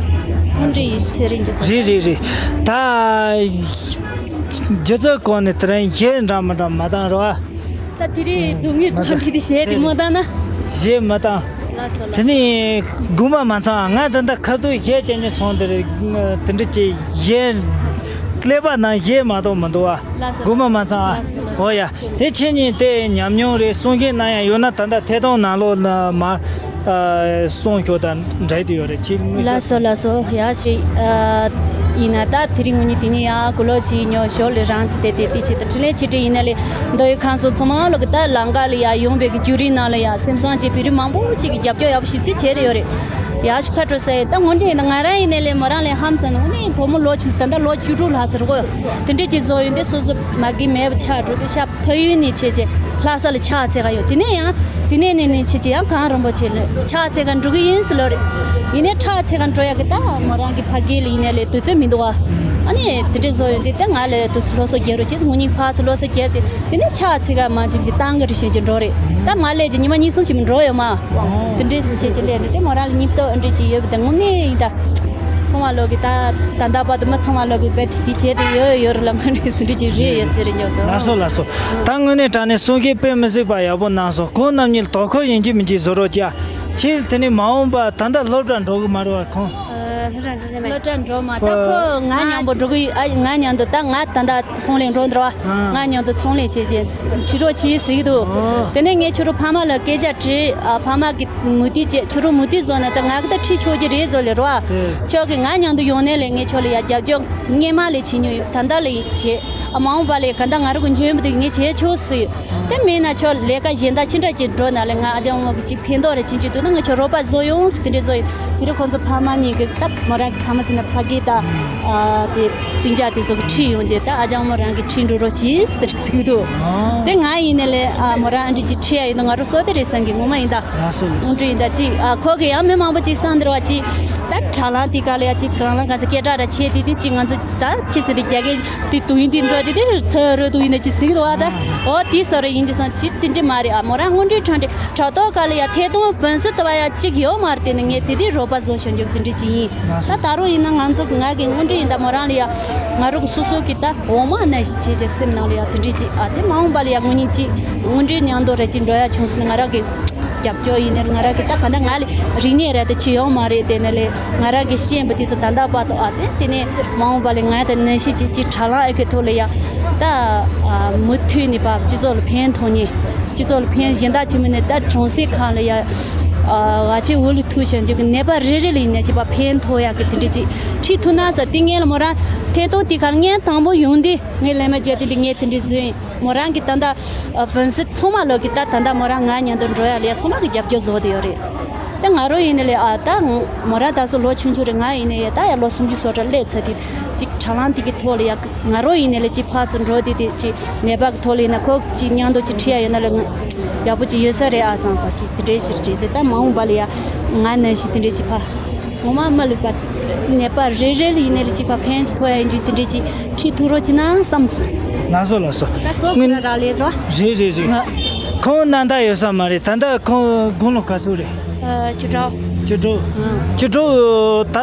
དངོས་འབྲེལ་ཡིན་ཚེ་རིང་གི་ཚོ། རེད་རེད་རེད། ད་སྒྱུ་རྩལ་སྐོར་ནས་དེ་རིང་གཞས་འདྲ་མི་འདྲ་མ་བཏང་རོགས་ཨ། ད་དེ་རིང་སྡུག་བསྔལ་ཐོག་གི་དེ་གཞས་དེ་མོ་བཏང་ན། གཞས་མ་བཏང་། ལགས་སོ་ལགས། དེ་ནས་དགོངས་པ་མ་ཚོམ་ཨ། ང་ད་ལྟ་ཁ་ཐུག་གཞས་བྱས་ནས་སོང་དེ་རེད། དེ་འདྲ་ཅིག་གཞས་ཀླད་པ་ནང་གཞས་མ་གཏོགས་མི་འདུག་ཨ། ལགས་སོ་དགོངས་པ་མ་ཚོམ་ཨ། ལགས་སོ་ལགས་སོ། ཨོ་ཡ། དེ་ཁྱེད་གཉིས་དེ་ཉམས་མྱོང་རེད། གསུང་བཤད་གནང་ཡ་ཡོད་ན། ད་ལྟ་ཐད་གཏོང་ནང་ལོགས་ལ་མ་ཨ་གསུང་ཤོག་དང་འབྲེལ་དུ་ཡོད་རེད། ཁྱེད་དངོས་ཤོག། ལགས་སོ་ལགས་སོ། ཡ་ཞེས་ཨ་ཡིན་ན་ད་དེ་རིང་ངོ་ཉིད་དེ་ནས་ཡ་གུ་ལོ་ཆི་ཉོ་ཞོར་ལས་རང་ཚེ་དེ་དེ་དེ་ཆེད་དུ་འཕྲིན་ལས་ཆེ་གྲས་ཡིན་ན་ལས་མདོ་དབུས་ཁམས་གསུམ་ཚང་མ་ལོག་གི་ད་ལམ་ཁ་ལ་ཡ་ཡོང་བའི་གི་བརྒྱུད་རིམ་ནང་ལ་ཡ་སེམས་བཟང་ཅིག་བོད་རིགས་མང་པོ་ཅིག་གི་རྒྱབ་སྐྱོར་ཡག་པོ་ཞིབ་ཅིག་བྱས་ཏེ་ཡོད་རེད། ཡག་ཤོས་ཁ་སྤྲོད་ས་ཡིན། ད་ངོ་འདྲི་ཡིན་ན་ང་རང་ཡིན་ནའི་ལས་མོ་རང་ལས་ཧམ་ཟ་ནས་ངོ་ནས་བུ་མོ་ལོ་ཆུང་ད་ལྟ་ལོ་བཅུ་དྲུག་ལྷག་ཙམ་རེད་གོ། དེ་འདྲས་ཀྱི་བཟོ་ཡོད་དེ་སོ་སོ་མ་གི་མེད་པ་ཆགས་འགྲོ་དེ་ཤ་ཕ་ཡུལ་ནས་བྱས་བྱས་ལྷ་ས་ལ་ཕྱག་འཚལ་ག་ཡོད། དེ་ནས་ཡང་དེ་ནས་ནས་ནས་བྱས་བྱས་ཡང་གངས་རིན་པོ་ཆེ་ལ་ཕྱག་འཚལ་ག་འགྲོ་གི་ཡིན་ཟེར་ལོ་རེད། ཡིན་ནའི་ཕྱག་འཚལ་ག་འགྲོ་ཡག་གི་ད་མོ་རང་གི་ཕ་གི་ལ་ཡིན་ནའི་ལས་དུས་ཚོད་མི་འདུག་ཨ། ཨ་ནི་དེ་འདྲས་བཟོ་ཡོད་དེ་ད་ང་ལ་དུས་སུ་སློབ་གསོ་རྒྱག་རོགས་བྱས་ངོ་གཉིས་ཕར་ཚུར་སློབ་གསོ་རྒྱབ་དེ་དེ་ནས་ཕྱག་འཚལ་ག་མ་བྱེད་བྱེད་བཏང་གི་རེད་ཞེས་ཀྱི་འགྲོ་རེད། ད་མ་ལས་ཀྱི་ཉི་མ་གཉིས་གསུམ་ཞིག་མི་འགྲོ་ཡོད་མ། དེ་འདྲས་བྱས་ཀྱི་ལས་དེ་དེ་མོ་རང་ལ་སྙིང་སྟོབས་འདྲས་ཅིག་ཡོད་པ་དེ་དངོས་གནས་ཡིན་ད། ཚང་མ་ལོག་གི་ད་ད་ལྟ་བར་དུ་མི་ཚང་མ་ལོག་གི་བེད་དེ་བྱས་ཏེ་ཡོད་ཡོད་རེད་ལ་མ་རེད་ཟེར་འདྲ་ཅིག་རེད་ཡོད་ཚེ་རིང་ཉོ་ཚོ། ལགས་སོ་ལགས་སོ། ད་དངོས་གནས་དྲང་གནས་གསུང་གི་དཔེ་མི་སྲིད་པ་ཡག་པོ་གནང་སོང་། ཁོང་རྣམ་གཉིས་ལ་དོ་ཁུར་ཡིན་གཅིག་མིན་གཅིག་བཟོ་རོགས་བྱ། ཁྱེད་དེ་ནས་མ་འོངས་པ་ད་ལྟ་སློབ་གྲྭ་འགྲོ་གི་མ་རེད་བ་ཁོང་། སློབ་གྲྭ་འགྲོ་མ་ད་ཁོ་ང་མཉམ་པོ་འགྲོ་གི་ཨ། ང་མཉམ་དུ་ད་ང་ད་ལྟ་ཚོང་ལས་འགྲོ་འདུག་བ། ང་མཉམ་དུ་ཚོང་ལས་བྱེད་བྱེད་ཁྲིད་རོགས་བྱེད་ཟེར་གི་འདུག། དེ་ནས་ངས་ཁྱོད་རང་ཕ་མ་ལ་སྐད་ཆ་དྲིས། ཨ་ཕ་མ་གི་མུ་མཐུད་བྱས་ཁྱོད་རང་མུ་མཐུད་བཟོ་ན་ད་ང་གི་ད་ཁྲིད་ཆོག་གི་རེད་ཟེར་ལེ་རོ། ཨ་ཁྱོད་ཀྱིས་ང་མཉམ་དུ་ཡོང་ནས་ལས་ངས་ཁྱོད་ལ་ཡ་རྒྱབ་སྐྱོར་སྔས་མ་ལས་བྱེད་མྱོང་ཡོད། ད་ལྟ་ལས་བྱེད། ཨ་མ་འོངས་པ་ལས་ག་ད་ང་རང་གི་འཇོན་པོ་དེ་ངས་བྱེད་ཆོག་ཟེར། དེ་མིན་ན་ཁྱོད་ལས་ཀ་གཞན་དག་ཅི་འདྲ་ཅིག་འགྲོ་ན་ལས་ང་ཨ་ཅག་འོ་མ་གི་ཅིག་ཕན་ཐོགས་རེ་བྱེད་རྒྱུ་འདུག་ན་ང་ཁྱོད་རོགས་པ་བཟོ་ཡོང་ཟེར་དེ་འདྲས་བཟོ་ཡོད། དེ་རིང་ཁོང་ཚོ་ཕ་མ་གཉིས་ཀྱིས་ད་མོ་རང་གི་ཕ་མ་ཟེར་ན་ཕ་གི་ད་ཨ་དེ་སྤུན་ཀྱག་དེ་ཚོ་གི་ཁྲིད་ཡོང་རྗེས་ད་ཨ་ཅག་འོ་མ་རང་གི་ཁྲིད་འགྲོ་རོགས་བྱེད་ཟེར་དེ་འདྲས་ཟེར་གི་འདུག། དེ་ང་ཡིན་ནའི་ལས་ཨ་མོ་རང་ཨ་འདྲས་ཅིག་ཁྲིད་ཡ་ཡིན་ན་ང་རང་བཟོ་དེ་རེད་བསམ་གི་ངོ་མ་ཡིན་ད། དངོས་འབྲེལ་ཡིན་ད་ཅིག་ཨ་ཁོ་གི་ཡང་མི་མང་པོ་ཅིག་བསམ་འདིར་བ་ཅིག་ད་དྲ་ལམ་དེ་ག་ལ་ཡ་ཅིག་གང་ལ་གང་ས་སྐད་གྲགས་ར་ཆེ་དེ་དེ་ཅིག་ང་ཚོ་ད་ཅི་ཟེར་རེད་རྒྱ་སྐད་དེ་དུ་ཡིན་དེ་འགྲོ་དེ་དེ་ཚ་རུ་དུ་ཡིན་ན་ཅིག་ཟིག་རུ་བ་ད་ཨོ་དེ་ས་རུ་ཡིན་ཅི་སང་ཅི་དེ་འདྲས་མ་རེད། ཨ་མོ་རང་དངོས་འབྲེལ་དྲང་འདྲེ་དྲ་ཐོག་ག་ལ་ཡ་ཐད་གཏོང་ཕན་སུ་ད་བ་ཡ་ཅིག་ཡོད་མ་རེད། དེ་ནི་ངས་དེ་དེ་རོགས་པ་བཟོ་བྱ་འཇུག་དེ་འདྲས་ཅིག་ཡིན། ད་ད་རུང་ཡིན་ན་ང་ཚོ་ང་གི་དངོས་འབྲེལ་ཡིན་ད་མོ་རང་ལ་ཡ་ང་རང་གི་སོ་སོ་གི་ད་འོ་མ་ནང་བཞིན་བྱས་བྱས་སེམས་ནང་ལ་ཡ་དེ་འདྲས་ཅིག་ཨ་དེ་མ་འོངས་པ་ལ་ཡ་དངོས་གཉེན་ཅིག་དངོས་འབྲེལ་མཉམ་དུ་རེ་ཅིག་འགྲོ་ཡ་བྱུང་སོང་ན་ང་རང་གི་ རྒྱབ་སྐྱོར་ཡིན་ནའི་ར་ང་རང་གི་ད་ག་འདྲ་ང་ལ་རིག་གནས་ར་དེ་ཅིག་ཡོད་མ་རེད། དེ་ནས་ལས་ང་རང་གི་ཤེས་པ་དེ་ཚོ་ད་ལྟ་བར་དུ་ཨ་དེ་དེ་ནས་མ་འོངས་པ་ལ་ང་ད་ནང་བཞིན་ཅིག་ཅིག་དྲ་ལམ་ཨེ་ཁེ་ཐོག་ལ་ཡ་ད་ཨ་མུ་མཐུད་ནས་བབ་སྤྱི་ཚོགས་ལ་ཕན་ཐོགས་ནས་སྤྱི་ཚོགས་ལ་ཕན་གཞན་དག་ཅིག་མིན་ནས་ད་གྲོང་གསེབ་ཁག་ལ་ཡ་ཨ་ང་ཚོའི་འོག་ལ་ཐུག་བཞིན་ཅིག་གི་ནད་པ་རེ་རེ་ལ་ཡིན་ནའི་ཅིག་བ་ཕན་ཐོགས་ཡག་གི་དེ་འདྲ་ཅིག་ཁྲིད་ཐུབ་ན་ཟེར་དེ་ངས་ལ་མོ་རང་ཐད་གཏོང་དེ་གར་ངས་དང་པོ་ཡོང་དུས་ངས་ལས་མ་བརྒྱབ་དེ་འདྲ་ངས་དེ་འདྲ་བཟོས་ཡིན། མོ་རང་གི་ད་ལྟ་ཨ་ཝུན་སི་ཚང་མ་ལོག་གི་ད་ད་ལྟ་མོ་རང་ང་མཉམ་དུ་འགྲོ་ཡ་ལས་ཚང་མ་གི་རྒྱབ་སྐྱོར་བཟོ་དེ་ཡོད་རེད། ད་ང་རང་ཡིན་ནའི་ལས་ཨ་ད་མོ་རང་ད་སོ་ལོ་ཆུང་ཆུང་རེད། ང་ཡིན་ནའི་ཡ་ད་ཡ་ལོ་སུམ་ཅུ་སོ་ཁྲ་སླེབས་ཚར་དེ་ཅིག་དྲ་ལམ་དེ་གི་ཐོག་ལ་ཡ་ང་རང་ཡིན་ནའི་ལས་ཅིག་ཕར་ཚུར་འགྲོ་དེ་དེ་ཅིག་ནད་པ་གི་ཐོག་ལ་ཡིན་ན་ཁོ་ཅིག་མཉམ་དུ་ཅིག་ཁྲིད་ཡ་ཡོད་ན་ལས་ང་ཡག་པོ་ཅིག་ཡོད་ས་རེད་ཨ་བསམ་ས་ཅིག་དེ་འདྲའི་ཞིག་རེད་དེ་ད་མ་འོངས་པ་ལ་ཡ་ང་ནང་བཞིན་དེ་འདྲའི་ཅིག་ཕར། ངོ་མ་མ་ལུས་པ། ནད་པ་རེ་རེ་ལ་ཡིན་ནའི་ལ་གཅིག་པ་ཕན་ཐོགས་ཡ་ཡིན་རྒྱུ་དེ་འདྲས་ཅིག་ཁྲིད་ཐུབ་རོགས་བྱེད་ན་བསམ་སོང་། ལགས་སོ་ལགས་སོ། ད་གཙོ་བོ་ར་རག་ལས་རོ། རེད་རེད་རེད། ང་། ཁོང་ནང་ད་ཡོད་ས་མ་རེད། ད་ལྟ་ཁོང་དགུང་ལོ་ག་ཚོད་རེད། ཨ་བཅུ་དྲུག་བཅུ་དྲུག་ཨང་། བཅུ་དྲུག་ད་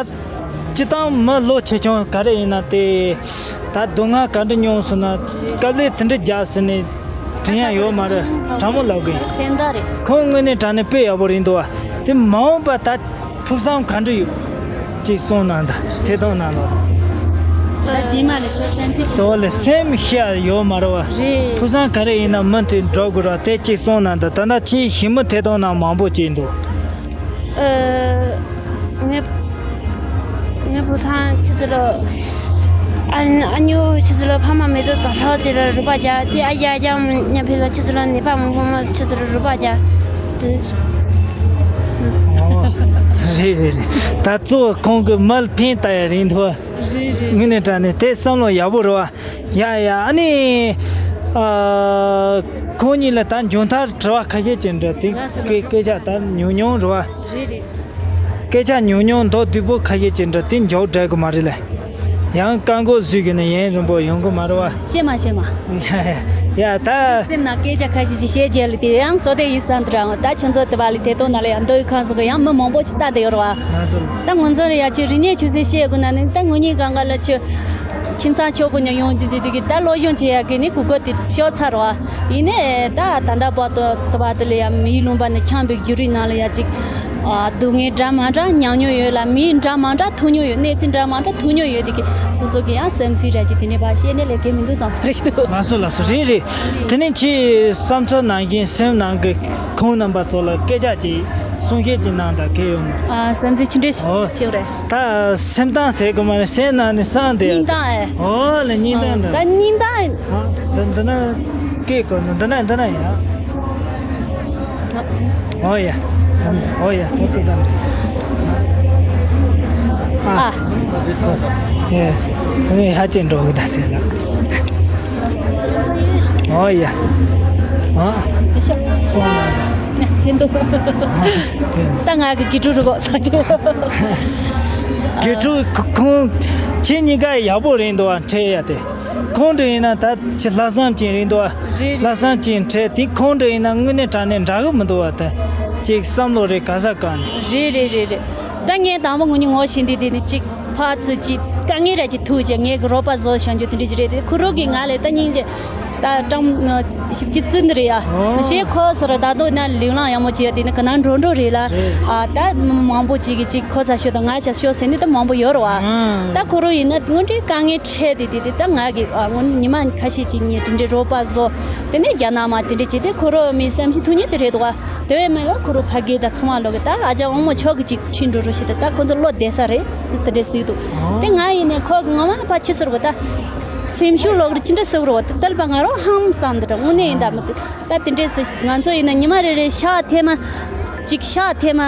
སྤྱི་བཏང་མི་ལོ་ཆེ་ཆུང་ག་རེ་ཡིན་ན་དེ། ད་སྡུག་བསྔལ་ག་འདྲ་མྱོང་སོང་ན་དཀའ་ལས་དེ་འདྲ་རྒྱག་ཟེར་ནས་དྲན་ཡ་ཡོད་མ་རེད། དྲང་མོ་ལབ་དགོས། སེམས་ཐག་རེད། ཁོང་དངོས་གནས་དྲང་གནས་དཔེ་ཡག་པོ་རེད་འདུག་བ། དེ་མ་འོངས་པ་ད་ཕུགས་བསམ་ག་འདྲ་ཡོད་ཅིག་གསུངས་གནང་དང་ཐད་གཏོང་ནང་ལ། ད་རྗེས་མ་ལ་ཁོ་སེམས་ཐག་སོ་ལ་སེམས་ཤ་ཡོད་མ་རེད་བ། རེད། ཕུགས་བསམ་ག་རེ་ཡིན་ན་མུ་མཐུད་འགྲོ་དགོས་ར་དེ་ཅིག་གསུངས་གནང་དང་ད་ལྟ་ཁྱེད་ཞི་མོ་ཐད་གཏོང་ནང་མང་པོ་ཅིག་འདུག་ཨ། ངའི་ངའི་བུ་སང་ཁྱེད་ཚོ་ལ་ཨ་ཨ་ཉོ་ཁྱེད་ཚོ་ལ་ཕ་མ་མེད་དུ་དོ་ཧྲག་དེ་ལ་རུ་པ་རྒྱ་དེ་ཨ་རྒྱ་རྒྱ་མ་ཉམས་ཕེ་ལ་ཁྱེད་ཚོ་ལ་ནད་པ་མང་པོ་མ་ཁྱེད་ཚོ་ལ་རུ་པ་རྒྱ་དེ། ཨོ། རེད་རེད་རེད། ད་གཙོ་བོ་ཁོང་གི་མལ་ཕན་ལྟ་ཡ་རིང་དུ་རེད་རེད། ངི་ནས་དྲ་ནས་དེ་བསམ་བློ་ཡག་པོ་རེད་བ། ཡ་ཡ་ཨ་ནི། ཨ། ཁོང་གཉིས་ལ་ད་མཇུག་མཐར་དྲི་བ་ཁ་ཤས་ཅིག་འདྲ་དེ་ལགས་སོ་ལགས་སོ། སྐད་སྐད་ཆ་ད་ཉུང་ཉུང་རེད་བ། རེད་རེད། སྐད་ཆ་ཉུང་ཉུང་མདོར་བསྡུས་པོ་ཁ་ཤས་ཅིག་འདྲ་དེ་མཇུག་སྒྲིལ་གི་མ་རེད་ལ། ཡང་བཀའ་འགོག་བཟོས་གི་ནི་ཡན་རིང་པོ་ཡོང་གི་མ་རེད་བ། ཤེས་མ་ཤེས་མ། ཡ་ད། སེམས་ནང་སྐད་ཆ་ཁ་ཤས་ཅིག་བཤད་རྒྱུ་ལ་དེ་ཡང་བཟོ་དེ་ཡིན་བསམ་དུ་རང་ད་ཁྱོད་ཚོ་དེ་བ་ལ་དེ་དོ་ན་ལ་ཡང་མདོ་ཡི་ཁང་སོགས་ཀྱི་ཡང་མི་མང་པོ་ཅིག་ལྟ་དེ་ཡོད་རེད་བ། ལགས་སོ། ད་ང་ཚོ་ལ་ཡ་ཅིག་རིག་གནས་ཆུ་ཚད་བཤད་དགོས་ན་ནི་ད་ངོ་གཉིས་གང་ག་ལ་ཆུ། ཁྱིམ་ཚང་ཆོག་གོ་ཉ་ཡོང་དེ་དེ་དེ་གི་ད་སློབ་སྦྱོང་བྱེད་ཡ་གི་ནི་གུ་གོ་དེ་ཤོག་ཚར་བ། ཡིན་ནའི་ད་ད་ལྟ་བར་དུ་དུ་བ་དེ་ལ་ཡ་མིའི་ལུང་པ་ནས་འཁྱམས་པའི་བརྒྱུད་རིམ་ནང་ལ་ཡ་ཅིག་ཨ། སྡུག་བསྔལ་འདྲ་མ་འདྲ་མྱངས་མྱོང་ཡོད་ལ་མིའི་འདྲ་མ་འདྲ་ཐུག་མྱོང་ཡོད་གནས་ཚུལ་འདྲ་མ་འདྲ་ཐུག་མྱོང་ཡོད་དེ་གི་སོ་སོ་གི་ཡང་སེམས་ཚིག་ར་ཅིག་དེ་འདྲའི་བ་བཤད་ནས་ལས་ཀའི་མི་འདུག་བསམ་ས་རེད་འདུག་ལགས་སོ་ལགས་སོ་རེད་རེད། དེ་ནས་ཁྱེད་བསམ་ཚུལ་ནང་བཞིན་སེམས་ནང་གི་ཁོང་རྣམ་པ་ཚོ་ལ་སྐད་ཆ་ཅིག་གསུང་བཤད་ཅིག་གནང་དང་གལ་ཡོད་མོད། ཨ། སེམས་ཚིག་ཆུ་འདྲེ་ཨོ། ཅིག་རེད། ད་སེམས་གཏམ་ཟེར་གི་མ་རེད་སེམས་ནང་ནས་བསམ་དེ། སྙིང་གཏམ་ཨེ། ཨོ་ལ་སྙིང་གཏམ་འདྲ། ད་སྙིང་གཏམ། ཨ། འདི་འདི་ན་སྐད་གོ་ནི་འདི་ན་འདི་ན་ཡ། ཨོ་ཡ། ཨོ་ཡ་ཐུབ་ཐུབ་དང་འདྲ། ཨ། ཨ། ཡ། དེ་ནས་ཧ་ཅང་འགྲོ་གི་ད་ཟེར་ལ། ཨོ་ཡ། ཨ། སོང་ན་འདྲ། ཧེ་འདུག་ད་ང་གི་དགེ་ཕྲུག་རུ་གོ་ས་ཆེ། དགེ་ཕྲུག་ཁོང་ཁྱེད་གཉིས་ཀ་ཡག་པོ་རེད་འདུག་བ་འཕྲད་ཡ་དེ། ཁོང་འདྲ་ཡིན་ན་ད་ཁྱེད་ལྷག་བསམ་ཅན་རེད་འདུག་བ། རེད་རེད། ལྷག་བསམ་ཅན་འཕྲད་དེ་ཁོང་འདྲ་ཡིན་ན་དངོས་གནས་དྲང་གནས་འདྲ་གི་མི་འདུག་བ་དེ། ཅིག་བསམ་བློ་རེ་ག་ས་ག་ནས། རེད་རེད་རེད་རེད། ད་ངས་དང་པོ་ངོ་ཉིད་ངོ་ཤེས་འདི་དེ་ནི་ཅིག་ཕར་ཚུར་ཅིག་དཀའ་ངལ་ར་ཅིག་ཐུག་བྱས་ངས་གི་རོགས་པ་བཟོ་བྱང་རྒྱུ་དེ་འདྲ་ཅིག་རེད་དེ་ཁུ་རུ་གི་ང་ལས་ད་སྙིང་རྗེ། ད་ཀྲམ་ཞིབ་ཅིག་བརྩི་འདི་རེད་ཡ། ཨོ། མི་ཤེས་ཁོ་ཟེར་ད་དུང་ན་ལིང་ལང་ཡག་མོ་བྱས་དེ་ནི་ག་ན་འགྲོ་འགྲོ་རེད་ལ། རེད། ཨ་ད་མང་པོ་ཅིག་གིས་ཅིག་ཁོ་ཚ་ཤོད་དང་ང་ཚ་ཤོད་ཟེར་ནི་ད་མང་པོ་ཡོད་རེད་བ། ཨང་། ད་ཁོ་རང་ཡིན་ན་དངོས་འབྲེལ་དཀའ་ངལ་འཕྲད་དེ་དེ་དེ་ད་ང་གི་ཨ་ངོ་ཉི་མ་ཁ་ཤས་ཅིག་ངས་དེ་འདྲའི་རོགས་པ་བཟོ། དེ་ནས་རྒྱ་ནག་མ་དེ་འདྲ་བྱས་ཏེ་ཁོ་རང་མི་བསམ་ཤེས་ཐུག་ཉེ་དེ་རེད་འདུག་བ། དེ་བས་མིན་ལ་ཁོ་རང་ཕ་གི་ད་ཚང་མ་ལོག་གི་ད་ཨ་ཅག་དབང་མོ་མཆོག་གི་ཅིག་ཁྲིད་འགྲོ་རོགས་ཞེས་ད་ད་ཁོ་ཚོ་བློ་བདེ་ས་རེད་ཟེར་དེ་འདྲ་ཟེར་འདུག་དེ་ང་ཡིན་ནས་ཁོ་གི་ངོ་མ་ཕ་ཁྱི་ཟེར་གོ་ད། སེམས་ཤུགས་ལོག་རེ་ཅི་འདྲ་ཟེར་རོ་ད་དལ་པ་ང་རང་ཧམ་བསམ་འདི་འདྲ་དངོས་གནས་ཡིན་ད་མི་ཚེ་ད་དེ་འདྲས་ཟེར་ང་ཚོ་ཡིན་ན་ཉི་མ་རེ་རེ་ཤག་ཐེངས་མ་ཅིག་ཤག་ཐེངས་མ་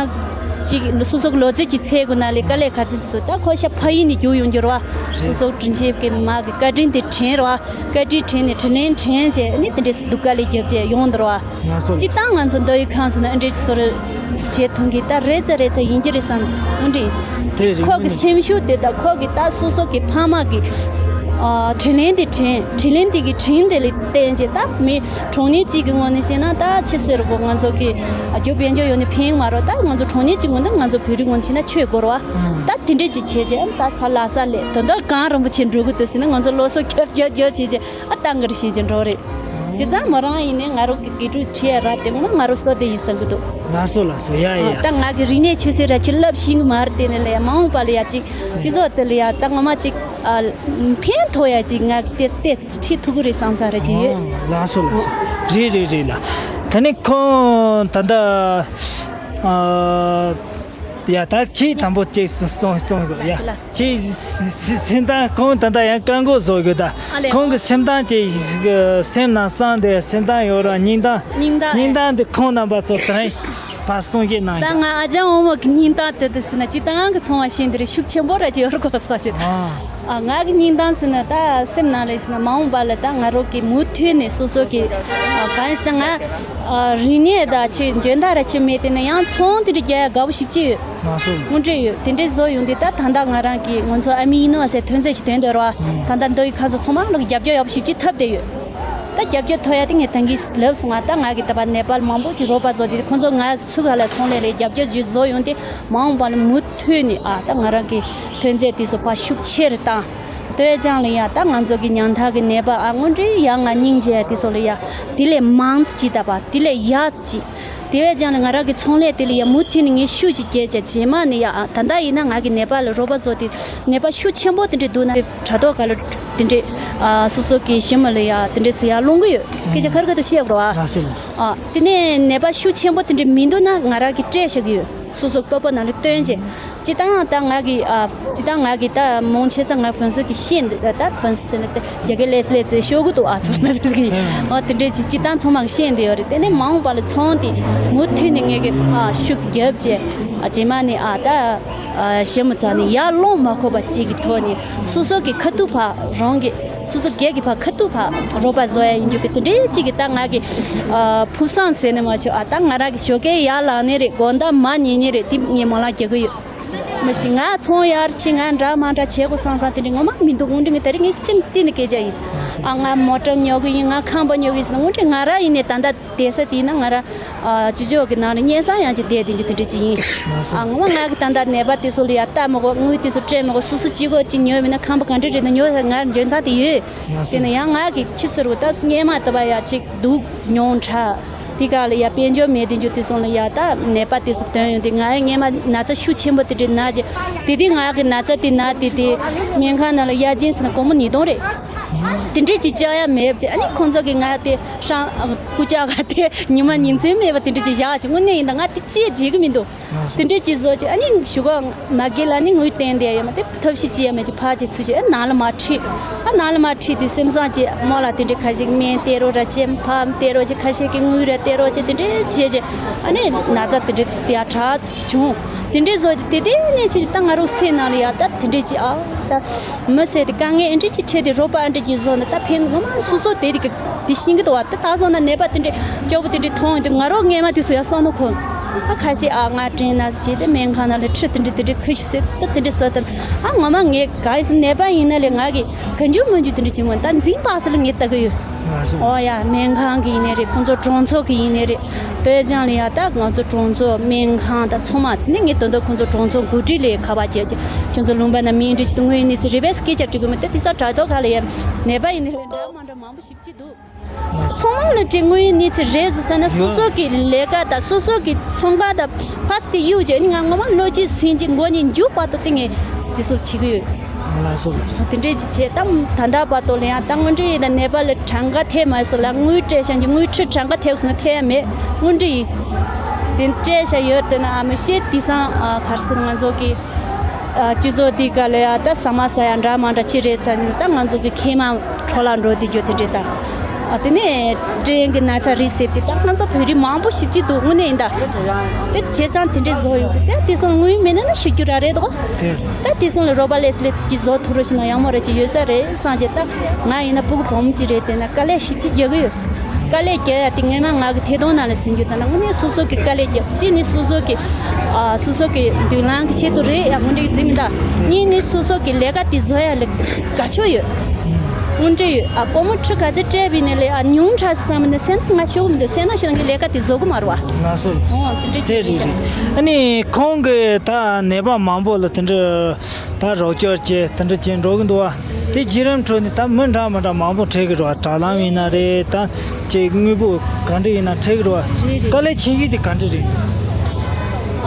ཅིག་སོ་སོ་གི་ལོ་ཚད་ཅིག་ཚེ་དགོས་ན་ལས་དཀའ་ལས་ག་ཚོད་ཟེར་འདུག་ད་ཁོ་ཤ་ཕ་ཡིན་ནས་རྒྱུག་ཡོང་རྒྱུ་རེད་བ། སོ་སོ་དྲིན་ཆེན་གི་མ་གི་བཀའ་དྲིན་དེ་དྲན་རེད་བ། བཀའ་དྲིན་དྲན་ནས་དྲིན་ལན་དྲན་བྱས་ནས་དེ་འདྲས་སྡུག་དཀའ་ལས་རྒྱབ་བྱས་ཡོང་འདི་རེད་བ། ང་སོ་སྤྱི་བཏང་ང་ཚོ་མདོ་དབུས་ཁམས་སུ་ན་ཨ་འདྲས་སོ་རེ་བྱེད་ཐུང་གི་ད་རེ་ཚ་རེ་ཚ་ཡིན་གྱི་རེད་བསམ་འོན་ཏེ། དེ་རེད་ཁོ་གི་སེམས་ཤུགས་དེ་ད་ཁོ་གི་ད་སོ་སོ་གི་ཕ་མ་གི་ཨ་དྲིན་ལན་དེ་དྲན་དྲིན་ལན་དེ་གི་དྲིན་དེ་ལས་བརྟེན་བྱས་ད་མི་གྲངས་ཉུང་གཅིག་གི་ངོས་ནས་བཤད་ན་ད་ཆི་ཟེར་གོ་ང་ཚོ་གི་ཨ་རྒྱུ་དཔལ་འབྱོར་ཡོད་ནི་ཕན་མ་རོ་ད་ང་ཚོ་གྲངས་ཉུང་གཅིག་ངོས་ནས་ང་ཚོ་བོད་རིགས་ངོས་ནས་བཤད་ན་ཆོས་དགོས་རོ་ཨ། ད་དེ་འདྲས་ཅིག་བྱས་བྱས་ད་ད་ལ་ས་ལས་ད་ད་གང་རིན་པོ་ཆེ་འགྲོ་གི་འདུག་ཟེར་ན་ང་ཚོ་ལོ་སོ་རྒྱབ་རྒྱབ་རྒྱབ་བྱས་བྱས་ཨ་ད་ང་རེ་བཤད་ཀྱི་འགྲོ་རེད། བྱས་ཙང་མོ་རང་ཡིན་ནའི་ང་རང་གི་དགེ་ཕྲུག་ཁྲིད་ཡ་རབ་དེ་ངོ་མ་ང་རང་བསོད་བདེ་ཡིན་བསམ་གི་འདུག་ལགས་སོ་ལགས་སོ། ཡ་ཡ་ཡ། ད་ང་གི་རིག་གནས་ཆོས་སྲིད་ར་ཅིག་བསླབ་ཤེས་གི་མ་རེད། དེ་ནས་ལ་ཡ་མ་འོངས་པ་ལ་ཡ་ཅིག་སྤྱི་ཚོགས་དེ་ལ་ཡ་ད་ངོ་མ་ཅིག་ཨ་ཕན་ཐོགས་ཡ་ཅིག་ང་གི་དེ་དེ་ཁྲིད་ཐུབ་གི་རེད་བསམ་ས་ར་ཅིག་ཡོད། ཨོ་ལགས་སོ་ལགས་སོ། རེད་རེད་རེད་ལགས། ད་ནི་ཁོང་ད་ལྟ་ཨ། ཡ་ད་ཁྱེད་དང་པོ་ཅིག་གསུང་གསུང་གསུང་དགོས་ཡ། ལགས་སོ་ལགས་སོ། ཁྱེད་སེམས་སེམས་སེམས་གཏམ་ཁོང་ད་ལྟ་ཡང་བཀའ་འགོག་བཟོ་དགོས་ད། ཨ་ལས། ཁོང་གི་སེམས་གཏམ་ཅིག་སེམས་ནང་བསམ་དེ་སེམས་གཏམ་ཡོད་ར་སྙིང་གཏམ། སྙིང་གཏམ། སྙིང་གཏམ་དེ་ཁོང་རྣམ་པ་ཚོ་དེ་རིང་ཕར་གསུང་བཤད་གནང་། ད་ཡ། ང་ཨ་ཅག་འོ་མོ་གི་སྙིང་གཏམ་དེ་དེ་ཟེར་ན་སྤྱིར་བཏང་གི་ཚོང་བ་ཤེས་འདི་རེད། ཤུགས་ཆེན་པོ་ར་ཅིག་ཡོད་ར་གོ་ས་ཅིག་ཨ། ཨ། ང་གི་སྙིང་གཏམ་ཟེར་ན་ད་སེམས་ནང་ལ་ཟེར་ན་མ་འོངས་པ་ལ་ད་ང་རང་གི་མུ་མཐུད་ནས་སོ་སོ་གི་ཨ་གང་ཟེར་ན་ང་ཨ་རིག་གནས་ད་ཆེ་འཇོན་ཐང་ར་ཆེ་མེད་དེ་ན་ཡང་ཚོང་དེ་འདྲ་རྒྱག་ཡ་དགའ་པོ་ཞེ་པོ་ཅིག་ཡོད། ང་སོ། དངོས་འབྲེལ་ཡོད། དེ་འདྲའི་བཟོ་ཡོང་དུས་ད་ད་ལྟ་ང་རང་གི་ང་ཚོ་ཨ་མི་ཡིན་ནོ་ཟེར་ཐོན་རྫས་ཅིག་ཐོན་འདོད་ར་བ། ད་ལྟ་འདི་ཡི་ཁ་སོ་ཚང་མ་ལོག་རྒྱབ་སྐྱོར་ཡག་པོ་ཞེ་པོ་ཅིག་ཐབས་བསྡད་ཡོད། ད་རྒྱབ་སྐྱོར་ཐོབ་ཡ་དེ་ངས་ད་གིན་ལབ་སོང་ང་། ད་ང་གི་ད་པ་ནེ་པཱལ་མང་པོ་ཅིག་རོགས་པ་བཟོ་དེ་ཁོང་ཚོ་ང་ཚུགས་ཧ་ལ་ཚོང་ལས་ལས་རྒྱབ་སྐྱོར་ཞིག་བཟོ་ཡོང་དུས་མ་འོངས་པ་ལ་མུ་མཐུད་ནས་ཨ་ད་ང་རང་གི་ཐོན་རྫས་དེ་ཚོ་ཕར་ཤུགས་ཆེ་རུ་བཏང་། དེ་བས་ཀྱང་ལ་ཡ་ད་ང་ཚོ་གི་ཉང་ཐག་གི་ནེ་པཱལ་ཨ་དངོས་འབྲེལ་ཡ་ང་སྙིང་རྗེ་དེ་ཚོ་ལ་ཡ་དེ་ལས་མང་ཙམ་ཅིག་ད་པ་དེ་ལས་ཡག་ཙམ་ཅིག་དེ་བས་ཀྱང་ལ་ང་རང་གི་ཚོང་ལས་དེ་ལ་ཡ་མུ་མཐུད་ནས་ངས་ཤུགས་ཅིག་རྒྱས་བྱས་རྗེས་མ་ནས་ཡ་ཨ་ད་ལྟ་ཡིན་ན་ང་གི་ནེ་པཱལ་ལ་རོགས་པ་བཟོ་དེ་ནེ་པཱལ་ཤུགས་ཆེན་པོ་དེ་འདྲ་འདུག་ན་དྲ་ཐོག་ག་ལ་དེ་འདྲ་ཨ་སོ་སོ་གི་ཞི་མོ་ལ་ཡ་དེ་འདྲ་ཟེར་ཡ་སློང་གི་ཡོད། སྐད་ཆ་ཁ་རི་ཁ་ཐུག་བཤད་དགོས་རེད་བ། ལགས་སོ་ལགས་སོ། ཨ་དེ་ནས་ནེ་པཱལ་ཤུགས་ཆེན་པོ་དེ་འདྲ་མི་འདུག་ན་ང་རང་གི་སྤྲད་བཞག་གི་ཡོད། སོ་སོ་སྤོབས་པ་ནང་ལ་བཏོན་བྱས། སྤྱིར་བཏང་ད་ང་གི་ཨ་སྤྱིར་བཏང་ང་གི་ད་མང་ཆེ་ས་ང་ཧྥན་སི་གི་ཤེས་འདི་ད་ཧྥན་སི་ཟེར་ན་དེ་རྒྱ་སྐད་ལས་ལས་ཚེ་ཤོག་གུ་འདུག་ཨ་ཚོ་ན་ཟེར་གི་ཨ་དེ་འདྲའི་ཅི་སྤྱིར་བཏང་ཚང་མ་གི་ཤེས་འདི་ཡོད་རེད། དེ་ནས་མ་འོངས་པ་ལ་ཚོང་དེ་མུ་མཐུད་ནས་ངས་གི་ཨ་ཤུགས་རྒྱབ་བྱས་ཨ་རྗེས་མ་ནས་ཨ་ད་ཨ་ཞེ་མོ་ཚ་ནས་ཡར་ལོངས་མ་ཁོབ་པ་ཅིག་གི་ཐོག་ནས་སོ་སོ་གི་ཁ་ཐུག་ཕ་རང་གི་སོ་སོ་སྒེར་གྱི་ཕ་ཁ་ཐུག་ཕ་རོགས་པ་བཟོ་ཡ་ཡིན་རྒྱུ་གི་དེ་འདྲའི་ཅིག་གི་ད་ང་གི་ཨ་ཕུགས་བསམ་ཟེར་ནས་མ་བྱུང་། ཨ་ད་ང་རང་གི་ཞོགས་ཀས་ཡར་ལངས་ནི་རེད། དགོང་དག་མ་ཉལ་ནི་རེད། དེ་ངས་མོ་ལ་རྒྱག་གི་ཡོད། མ་གཞི་ང་ཚོང་ཡར་ཕྱིན་ང་འདྲ་མ་འདྲ་བྱེད་དགོས་བསམ་བསམ་དེ་འདྲ་ངོ་མ་མི་འདུག་དངོས་འབྲེལ་ངས་ད་རེས་ངའི་སེམས་གཏིང་ནས་སྐད་ཆ་ཡིན། ཨ་ང་མོ་ཊ་ཉོ་གི་ཡིན། ང་ཁང་པ་ཉོ་གི་ཡིན་ཟེར་ན་དངོས་འབྲེལ་ང་རང་ཡིན་ནས་ད་ལྟ་བསྡད་ས་དེ་ཡིན་ན་ང་རང་ཨ་སྤྱི་ཚོགས་ཀྱི་ནང་ལ་སྙན་སེང་ཡང་ཅིག་བསྡད་དེ་འདྲ་དེ་འདྲ་ཅིག་ཡིན། ཨ་ངོ་མ་ང་གི་ད་ལྟ་ནད་པ་དེ་ཚོ་ལ་ཡ་ལྟ་མི་དགོས། དངུལ་དེ་ཚོ་སྤྲད་མི་དགོས། སོ་སོ་གཅིག་པོ་ཅིག་ཉོས་མིན་ན་ཁང་པ་ག་འདྲ་རེད་ན་ཉོ་ཡ་ང་འཇོན་ཐང་དེ་ཡོད། དེ་ནས་ཡང་ང་གི་ཕྱི་ཟེར་བ་ད་སྔས་མ་ལྟ་བ་ཡ་ཅིག་སྡུག་མྱོང་དྲགས། དེ་ག་ལ་ཡ་དཔལ་འབྱོར་མེད་དེ་འཇུ་དེ་སོང་ལ་ཡ་ད་ནད་པ་དེ་ཚོ་དོན་ཡོང་དེ་ང་ཡ་སྔས་མ་ན་ཚ་ཤུགས་ཆེན་པོ་དེ་འདྲ་ན་ཅེ་དེ་དེ་ང་གི་ན་ཚ་དེ་ན་དེ་དེ་སྨན་ཁང་ནང་ལ་ཡ་ཅིན་ཟེར་ན་སྒོར་མོ་ཉིས་སྟོང་རེད། དེ་འདྲས་ཅིག་བཅག་ཡ་མེད་ཅེ་ཨ་ནི་ཁོང་ཚོ་གི་ང་དེ་ཧྲང་སྐུ་ཅག་ག་དེ་ཉི་མ་ཉིན་མཚན་མེད་པ་དེ་འདྲས་ཅིག་བཞག་ཅེ་དངོས་གནས་ཡིན་ད་ང་དེ་ཅིའི་བརྗེད་གི་མི་འདུག་དེ་འདྲས་ཅིག་བཟོ་ཅེ་ཨ་ནི་གཞུག་ག་མ་གི་ལ་ནི་དངུལ་བསྟན་དེ་ཡ་མ་དེ། ཐབས་ཤེས་ཅི་ཡང་མེད་ཅིག་ཕར་ཅིག་ཚུར་ཅིག་ཨ་ནང་ལ་མར་ཁྲིད། ཨ་ནང་ལ་མར་ཁྲིད་དེ་སེམས་བཟང་ཅིག་མོ་ལ་དེ་འདྲའི་ཁ་ཤས་སྨན་སྟེར་རོགས་ར་ཅེ་ཕར་སྟེར་རོགས་ཅིག་ཁ་ཤས་ཀྱི་དངུལ་ར་སྟེར་རོགས་ཅིག་དེ་འདྲའི་བྱས་ཅིག་ཨ་ནི་ན་ཚ་དེ་འདྲའི་ཡ་དྲག་ཅིག་བྱུང་། དེ་འདྲའི་བཟོ་དེ་དེ་ནས་ཅིག་ད་ང་རང་སེམས་ནང་ལ་ཡ་ད་དེ་འདྲའི་ཅིག་ཨ་ད་མི་ཟེར་དེ་དཀའ་ངལ་ཨེ་འདྲ་ཅིག་འཕྲད་དེ་རོགས་པ་ཨེ་འདྲ་ཅིག་བཟོ་ན་ད་ཕན་ངོ་མ་སོ་སོ་དེ་དེ་གི་དེ་ཤེས་ཀྱི་འདུག་བ། ད་ད་སོང་ན་ནད་པ་དེ་འདྲའི་སྐྱོ་པོ་དེ་འདྲའི་མཐོང་ཡོང་དུས་ང་རང་སྔས་མ་དུས་སུ་ཡ་བསམ་བློ་འཁོར། ཨ་ཁ་ཤས་ཨ་ང་དྲན་ན་ཞེས་ཏེ་སྨན་ཁང་ནང་ལ་ཁྲིད་དེ་འདྲ་དེ་འདྲ་ཁུ་ཤུ་ཟེར་ད་དེ་འདྲ་ཟེར་ད་ཨ་ངོ་མ་ངས་ག་ཡིན་ཟེར་ནད་པ་ཡིན་ན་ལས་ང་གི་ག་འཇུ་མ་འཇུ་དེ་འདྲ་བྱེད་མོ་ད་འཛིན་པ་ཟེར་ལ་ངས་ལྟ་གི་ཡོད། ཨོ་ཡ་སྨན་ཁང་གི་ཡིན་ནའི་རེད། ཁོང་ཚོ་གྲོང་ཚོ་གི་ཡིན་ནའི་རེད། དོལ་ལྗང་ལ་ཡ་ད་ང་ཚོ་གྲོང་ཚོ་སྨན་ཁང་ད་ཚང་མ་ནི་ངས་ད་ལྟ་ཁོང་ཚོ་གྲོང་ཚོ་འགོ་ཁྲིད་ལས་ཁ་པར་བྱས་ཀྱི་ཁྱོད་ཚོ་ལུང་པ་ན་མི་འདྲ་ཅིག་ཏུ་དངོས་གནས་ཚེ་རེ་བས་སྐད་ཆ་དྲི་དགོས་མོ་ད་དེ་ས་དྲ་ཐོག་ཁ་ལ་ཡ་ནད་པ་ཡིན་ནའི་རེད་འདྲ་མ་འདྲ་མང་པོ་ཞིག་ཅི་འདུག་ཚང་མ་ལ་དྲི་དངོས་ཡོད་གནས་ཚུལ་རེད་བཟོ་ས་ན་སོ་སོ་གི་ལས་ཀ་དང་སོ་སོ་གི་ཚོང་ཁང་དང་ཕ་སི་དེ་གཡུག་བྱས་ནི་ང་ངོ་མ་བློ་གཅིག་སེམས་གཅིག་མགོ་གཉིས་མཇུག་བར་དུ་བཏིང་ངས་དེ་ཚོ་བྱེད་ཀྱི་ཡོད། ལགས་སོ་ལགས་སོ། དེ་འདྲས་ཅིག་བྱས་ད་ད་ལྟ་བར་དུ་ལ་ཡང་ད་དངོས་འབྲེལ་ཡིན་ན་ནད་པ་ལ་གྲངས་ཀ་ཐེབས་མ་སོང་ལ་དངུལ་སྤྲད་བཞག་གི་དངུལ་ཁྲི་གྲངས་ཀ་ཐེབས་སོང་ན་ཐེབས་ཡ་མེད་དངོས་འབྲེལ་ཡིན། དེ་སྤྲད་བཞག་ཡོད་དེ་ན་ཨ་མི་ཤེས་དེང་སང་ཨ་ག་རེ་ཟེར་ང་ཚོ་གི་ཨ་སྤྱི་ཚོགས་འདི་ག་ལ་ཡ་ད་ཟ་མ་ཟ་ཡ་འདྲ་མ་འདྲ་ཅི་རེད་ཚ་ནི་ད་ང་ཚོ་གི་མཁལ་མ་འཕྲོ་བརླག་འགྲོ་དེ་འགྱོ་དེ་འདྲས་ད། ཨ་དེ་ནས་སྐྲན་གི་ན་ཚ་རེད་ཟེར་དེ་ད་ང་ཚོ་བོད་རིགས་མང་པོ་ཞིབ་ཅིག་འདུག་དངོས་གནས་ཡིན་ད། དེ་བྱས་ཙང་དེ་འདྲས་བཟོ་ཡོང་གི་དེ་དེ་སོང་དངུལ་མེད་ན་ན་ཤི་རྒྱུ་ར་རེད་དོ། དེ་ད་དེ་སོང་ལ་རོགས་པ་ལས་ལས་ཅིག་བཟོ་ཐུབ་རོགས་ཞིག་ན་ཡག་མོ་རེད་ཅིག་ཡོད་ས་རེད་བསམ་བྱས་ད་ང་ཡིན་ན་སྤུ་གུ་བུ་མོ་ཅིག་རེད་དེ་ན་དཀའ་ལས་ཞིབ་ཅིག་རྒྱག་གི་ཡོད། དཀའ་ལས་རྒྱག་ཡ་དེ་སྔོན་མ་ང་གི་ཐད་གཏོང་ནང་ལ་ཟིན་རྒྱུ་ད་ན་དངོས་གནས་སོ་སོ་གི་དཀའ་ལས་རྒྱབ་གཅིག་ནི་སོ་སོ་གི་ཨ་སོ་སོ་གི་མདུན་ལམ་གི་ཆེད་དུ་རེད་ཡ་དངོས་འབྲེལ་གི་རྫི་མི་ད། གཉིས་ནི་སོ་སོ་གི་ལས་ཀ་དེ་བཟོ་ཡ་ལ་དགའ་ཕྱོགས་ཡོད། དངོས་འབྲེལ་ཡོད། ཨ། སྒོར་མོ་ཁྲི་ག་ཚོད་སྤྲད་པའི་ནས་ལས། ཨ། ཉུང་དྲགས་སུ་བསམ་ནས་སེམས་ནང་ང་ཤོག་མི་འདུག་སེམས་ནང་ཤོག་གི་ལས་ཀ་དེ་བཟོ་གི་མ་རེད་བ། ལགས་སོ། ཨོ། དེ་འདྲ་དེ་ཅིག་རེད་རེད། ཨ་ནི་ཁོང་གིས་ད་ནད་པ་མང་པོ་ལ་དེ་འདྲ་ད་རོགས་སྐྱོར་བྱས་དེ་འདྲ་བྱས་འགྲོ་གི་འདུག་བ། དེ་བརྒྱུད་རིམ་ཁྲོད་ནས་ད་མི་འདྲ་མི་འདྲ་མང་པོ་འཕྲད་གི་རེད་བ། དྲ་ལམ་ཡིན་ན་རེད། ད་ཅིག་དངོས་པོ་ག་འདྲ་ཡིན་ན་འཕྲད་གི་རེད་བ། རེད་རེད། དཀའ་ལས་ཆེ་ཤོས་དེ་ག་འདྲ་རེད།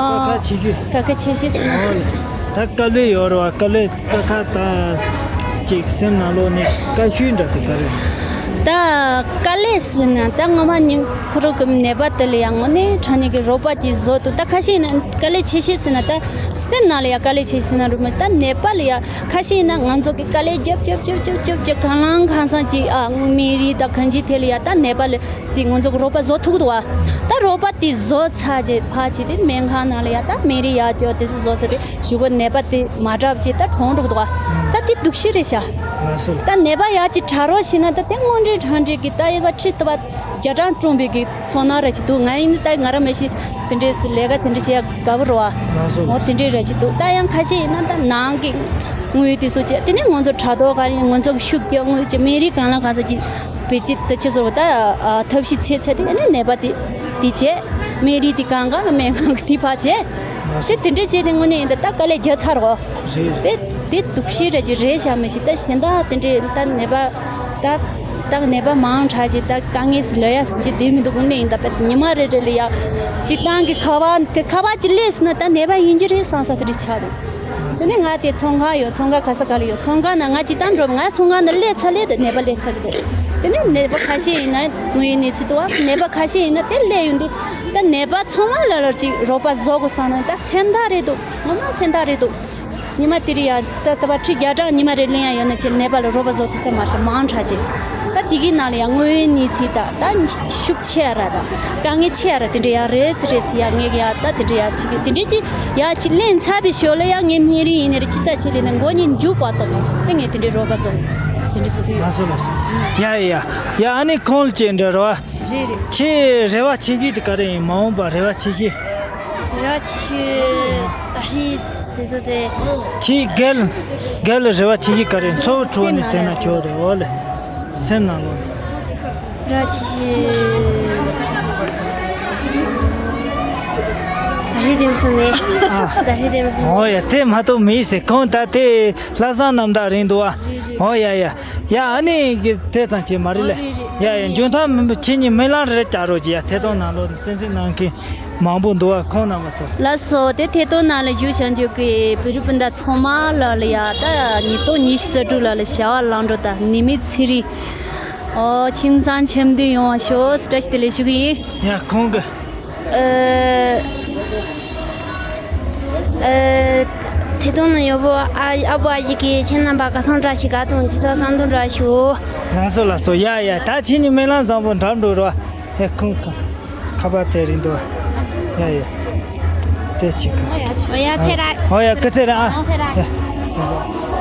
ཨ། དཀའ་ཁག་ཆེ་ཤོས། དཀའ་ཁག་ཆེ་ཤོས་ཟེར་ན། ཨོ་ལེ། ད་དཀའ་ལས་ཡོད་རེད་བ། དཀའ་ལས། དཀའ་ཁག་དང་ཅིག་སེམས་ནང་ལོགས་ནས་དཀའ་ཤོས་འདྲ་དེ་ག་རེ། ད་དཀའ་ལས་ཟེར་ན་ད་ངོ་མ་ནི་ཁོ་རང་གི་ནད་པ་དེ་ལ་ཡང་དངོས་གནས་དྲང་གནས་ཀྱི་རོགས་པ་ཅིག་བཟོ་ཐུབ། ད་ཁ་ཤས་ན་དཀའ་ལས་ཆེ་ཤོས་ཟེར་ན་ད་སེམས་ནང་ལ་ཡང་དཀའ་ལས་ཆེ་ཤོས་ཟེར་ན་རུང་མི། ད་ནད་པ་ལ་ཡང་ཁ་ཤས་ན་ང་ཚོ་གི་དཀའ་ལས་རྒྱབ་རྒྱབ་རྒྱབ་རྒྱབ་རྒྱབ་རྒྱབ་གང་ལང་གང་སང་ཅིག་ཨ། སྨན་རིན་དང་གང་ཅིའི་ཐད་ལ་ཡང་ད་ནད་པ་ལ་ཅིག་ང་ཚོ་གི་རོགས་པ་བཟོ་ཐུབ་འདུག་བ། ད་རོགས་པ་དེ་བཟོ་ཚར་རྗེས་ཕར་ཅིག་དེ་སྨན་ཁང་ནང་ལ་ཡང་ད་སྨན་རིན་ཡར་ཅོག་དེ་ཚོ་བཟོ་ཚར་ཏེ་གཞུག་གུ་ནད་པ་དེ་མ་དྲག་ཅིག་ད་གྲོངས་འགྲོ་གི་འདུག་བ། ད་དེ་སྡུག་ཤོས་རེད་ཤག་ལགས་སོ། ད་ནད་པ་ཡར་ཅིག་དྲག་རོགས་བྱས་ན་ད་དེ་དངོས་འབྲེལ་དྲང་འབྲེལ་གྱི་ད་ཡོད་པ་ཁྲི་ལྟ་བ་བརྒྱ་གྲངས་བཀྲོངས་པའི་གི་ཚོར་སྣང་རེ་ཅིག་འདུག་ང་ཡིན་ན་ད་ང་རང་མི་ཤེས། དེ་འདྲས་སུ་ལས་ཀ་དེ་འདྲས་བྱེད་ཡ་དགའ་པོ་རེད་བ། ལགས་སོ། འོ་དེ་འདྲས་རེ་ཅིག་འདུག་ད་ཡང་ཁ་ཤས་ཡིན་ན་ད་ནང་གི་དངུལ་དེ་ཚོ་བྱས། དེ་ནས་ང་ཚོ་དྲ་ཐོག་ག་རེ་ང་ཚོ་གི་ཤུགས་རྒྱག་དངུལ་བྱས། སྨན་རིན་གང་ལ་གང་ས་ཅིག་བེད་སྤྱོད་དུ་ཁྱེད་ཚོར་ད་ཐབས་ཤེས་བྱས་ཚར་ཏེ་ཨ་ནི་ནད་པ་དེ་དེ་བྱས། སྨན་རིན་དེ་གང་ག་ལ་སྨན་ཁང་གི་དེ་ཕར་བྱས། དེ་དེ་འདྲས་བྱས་ཏེ་དངོས་གནས་ཡིན་ད་ད་དཀའ་ལས་རྒྱག་ཚར་རོ། རེད་རེད། དེ་དེ་སྡུག་ཤོས་རེ་ཅིག་རེད་ཤག་མི་ཤེས། ད་གཞན་དག་དེ་འདྲས་ད་ནད་པ་ད་ད་ནད་པ་མང་དྲགས་ཅིག་ད་དཀའ་ངལ་སུ་ལ་ཡ་སུ་ཅིག་བསྡད་མི་འདུག་དངོས་གནས་ཡིན་ད་པད་ཉི་མ་རེ་རེ་ལ་ཡ་སྤྱིར་བཏང་གི་ཁ་པར་གི་ཁ་པར་ཅིག་སླེབས་སོང་ན་ད་ནད་པ་ཡིན་གྱི་རེད་བསམ་ས་དེ་འདྲས་ཆགས་འདུག་དེ་ནས་ང་དེ་ཚོང་ཁང་ཡོད། ཚོང་ཁང་ག་ས་ག་ལ་ཡོད། ཚོང་ཁང་ནང་ང་སྤྱིར་བཏང་འགྲོ། ང་ཚོང་ཁང་ནང་སླེབས་ཚར་སླེབས་དེ་ནད་པ་སླེབས་ཚར་གི་འདུག་དེ་ནས་ནད་པ་ཁ་ཤས་ཡིན་ན་དངོས་ཡོད་གནས་ཚུལ་འདུག་བ། ནད་པ་ཁ་ཤས་ཡིན་ན་དེ་སླེབས་ཡོང་དུས་ད་ནད་པ་ཚང་མ་ལ་ལ་ཅིག་རོགས་པ་བཟོ་དགོས་བསམ་ན་ད་སེམས་ཐག་རེད་འདུག་ངོ་མ་སེམས་ཐག་རེད་འདུག་ཉི་མ་དེ་རིང་ཡ་ད་ལྟ་བ་ཁྲི་བརྒྱ་གྲངས་ཉི་མ་རེ་ལེན་ཡ་ཡོད་ན་ཁྱེད་ནད་པ་ལ་རོགས་པ་བཟོ་ཐུབ་ས་མ་རེད་མང་དྲགས་ཅིག་ད་དེ་གི་ནང་ལ་ཡ་དངོས་ཡོད་གནས་ཚུལ་ད་ད་ཤུགས་ཆེ་ཡ་ར་ད་དཀའ་ངལ་ཆེ་ཡ་ར་དེ་འདྲ་ཡ་རེད་ཚེ་རེད་ཚེ་ཡ་ངས་ཡ་ད་དེ་འདྲ་ཡ་ཅིག་དེ་འདྲ་ཅིག་ཡ་ཅིག་ལེན་ཚར་བའི་ཞོར་ལ་ཡ་ངས་སྨན་རིན་ཡིན་ནའི་རེད་ཅི་ས་ཆེ་ལས་ནས་མགོ་གཉིས་མཇུག་བར་དུ་དེ་ངས་དེ་འདྲའི་རོགས་པ་བཟོ་དེ་འདྲ་བཟོ་གི་ཡོད། ལགས་སོ་ལགས་སོ། ཡ་ཡ་ཡ་ཨ་ནི་ཁོང་ལ་ཅིག་འདྲི་རོགས། རེད་རེད། ཁྱེད་རེ་བ་ཆེ་ཤོས་དེ་ག་རེ་ཡིན། མ་འོངས་པར་རེ་བ་ཆེ་ཤོས། རེ་བ་ཆེ་ཤོས་ད་རེས་དེ་ཚོ་དེ། ཁྱེད་སྒེར་སྒེར་ལ་རེ་བ་ཆེ་ཤོས་ག་རེ་ཡིན། འཚོ་བའི་ཁྲོད་ནས་ཟེར་ན་ཆོག་རེད། འོ་ལེ། སེམས་ནང་ལོགས་ནས། རེ་བ་ཆེ་ཤོས། ད་རེས་དེ་མ་སོང་ནས། ཨ། ད་རེས་དེ་མ་སོང་། འོ་ཡ་དེ་མ་གཏོགས་མི་ཟེར་གང་ད་དེ་ལྷག་བསམ་རྣམ་དག་རེད་འདུག་ཨ། འོ་ཡ་ཡ། ཡ་ཨ་ནི་གི་དེ་ཙམ་གྱིས་མ་རེད་ལེ། ཡ་ཡ་འཇོན་ཐང་མི་འབོར་ཁྱེད་གཉིས་སྨོན་ལམ་རེ་བྱ་རོགས་ཀྱི་ཡ་ཐད་གཏོང་ནང་ལོགས་ནས་གསན་གཟིགས་གནང་མཁན་མང་པོ་འདུག་བ། ཁོང་རྣམ་པ་ཚོ། ལགས་སོ། དེ་ཐད་གཏོང་ནང་ལ་བཞུགས་བྱང་ཆུབ་ཀྱི་བོད་རིགས་སྤུན་ཟླ་ཚང་མ་ལ་ལ་ཡ་ད་ཉིས་སྟོང་ཉི་ཤུ་རྩ་དྲུག་ལ་ལ་བྱ་བ་ལམ་འགྲོ་དང་ནད་མེད་ཚེ་རིང་། ཨོ་ཁྱིམ་ཚང་འཆམ་མཐུན་ཡོང་བ་ཤོག་ཟེར་བཀྲ་ཤིས་བདེ་ལེགས་ཞུ་གི་ཡིན། ཡ་ཁོང་གི། ཨ། ཨ། ཐད་གཏོང་ནང་ཡོད་པོ་ཨ་ཨ་བུ་ཨ་ཞིག་གིས་ཁྱེད་རྣམ་པ་ག་སང་བཀྲ་ཤིས་དགའ་དང་སྤྱི་ཚོགས་བསམ་དོན་འགྲུབ་ཤོག་ལགས་སོ་ལགས་སོ། ཡ་ཡ་ད་ཁྱེད་གཉིས་སྨོན་ལམ་བཟང་པོ་འགྲུབ་འགྲོ་རོགས། ཡ་ཁོང་ཁོང་ཁ་པར་དེ་རིང་འདུག་ཡ་ཡ་དེ་ཅིག་ག་ཨོ་ཡ་ཚེ་ར། ཨོ་ཡ་སྐུ་ཚེ་ར་ཨ། ཨོ་ཚེ་ར། ཡ།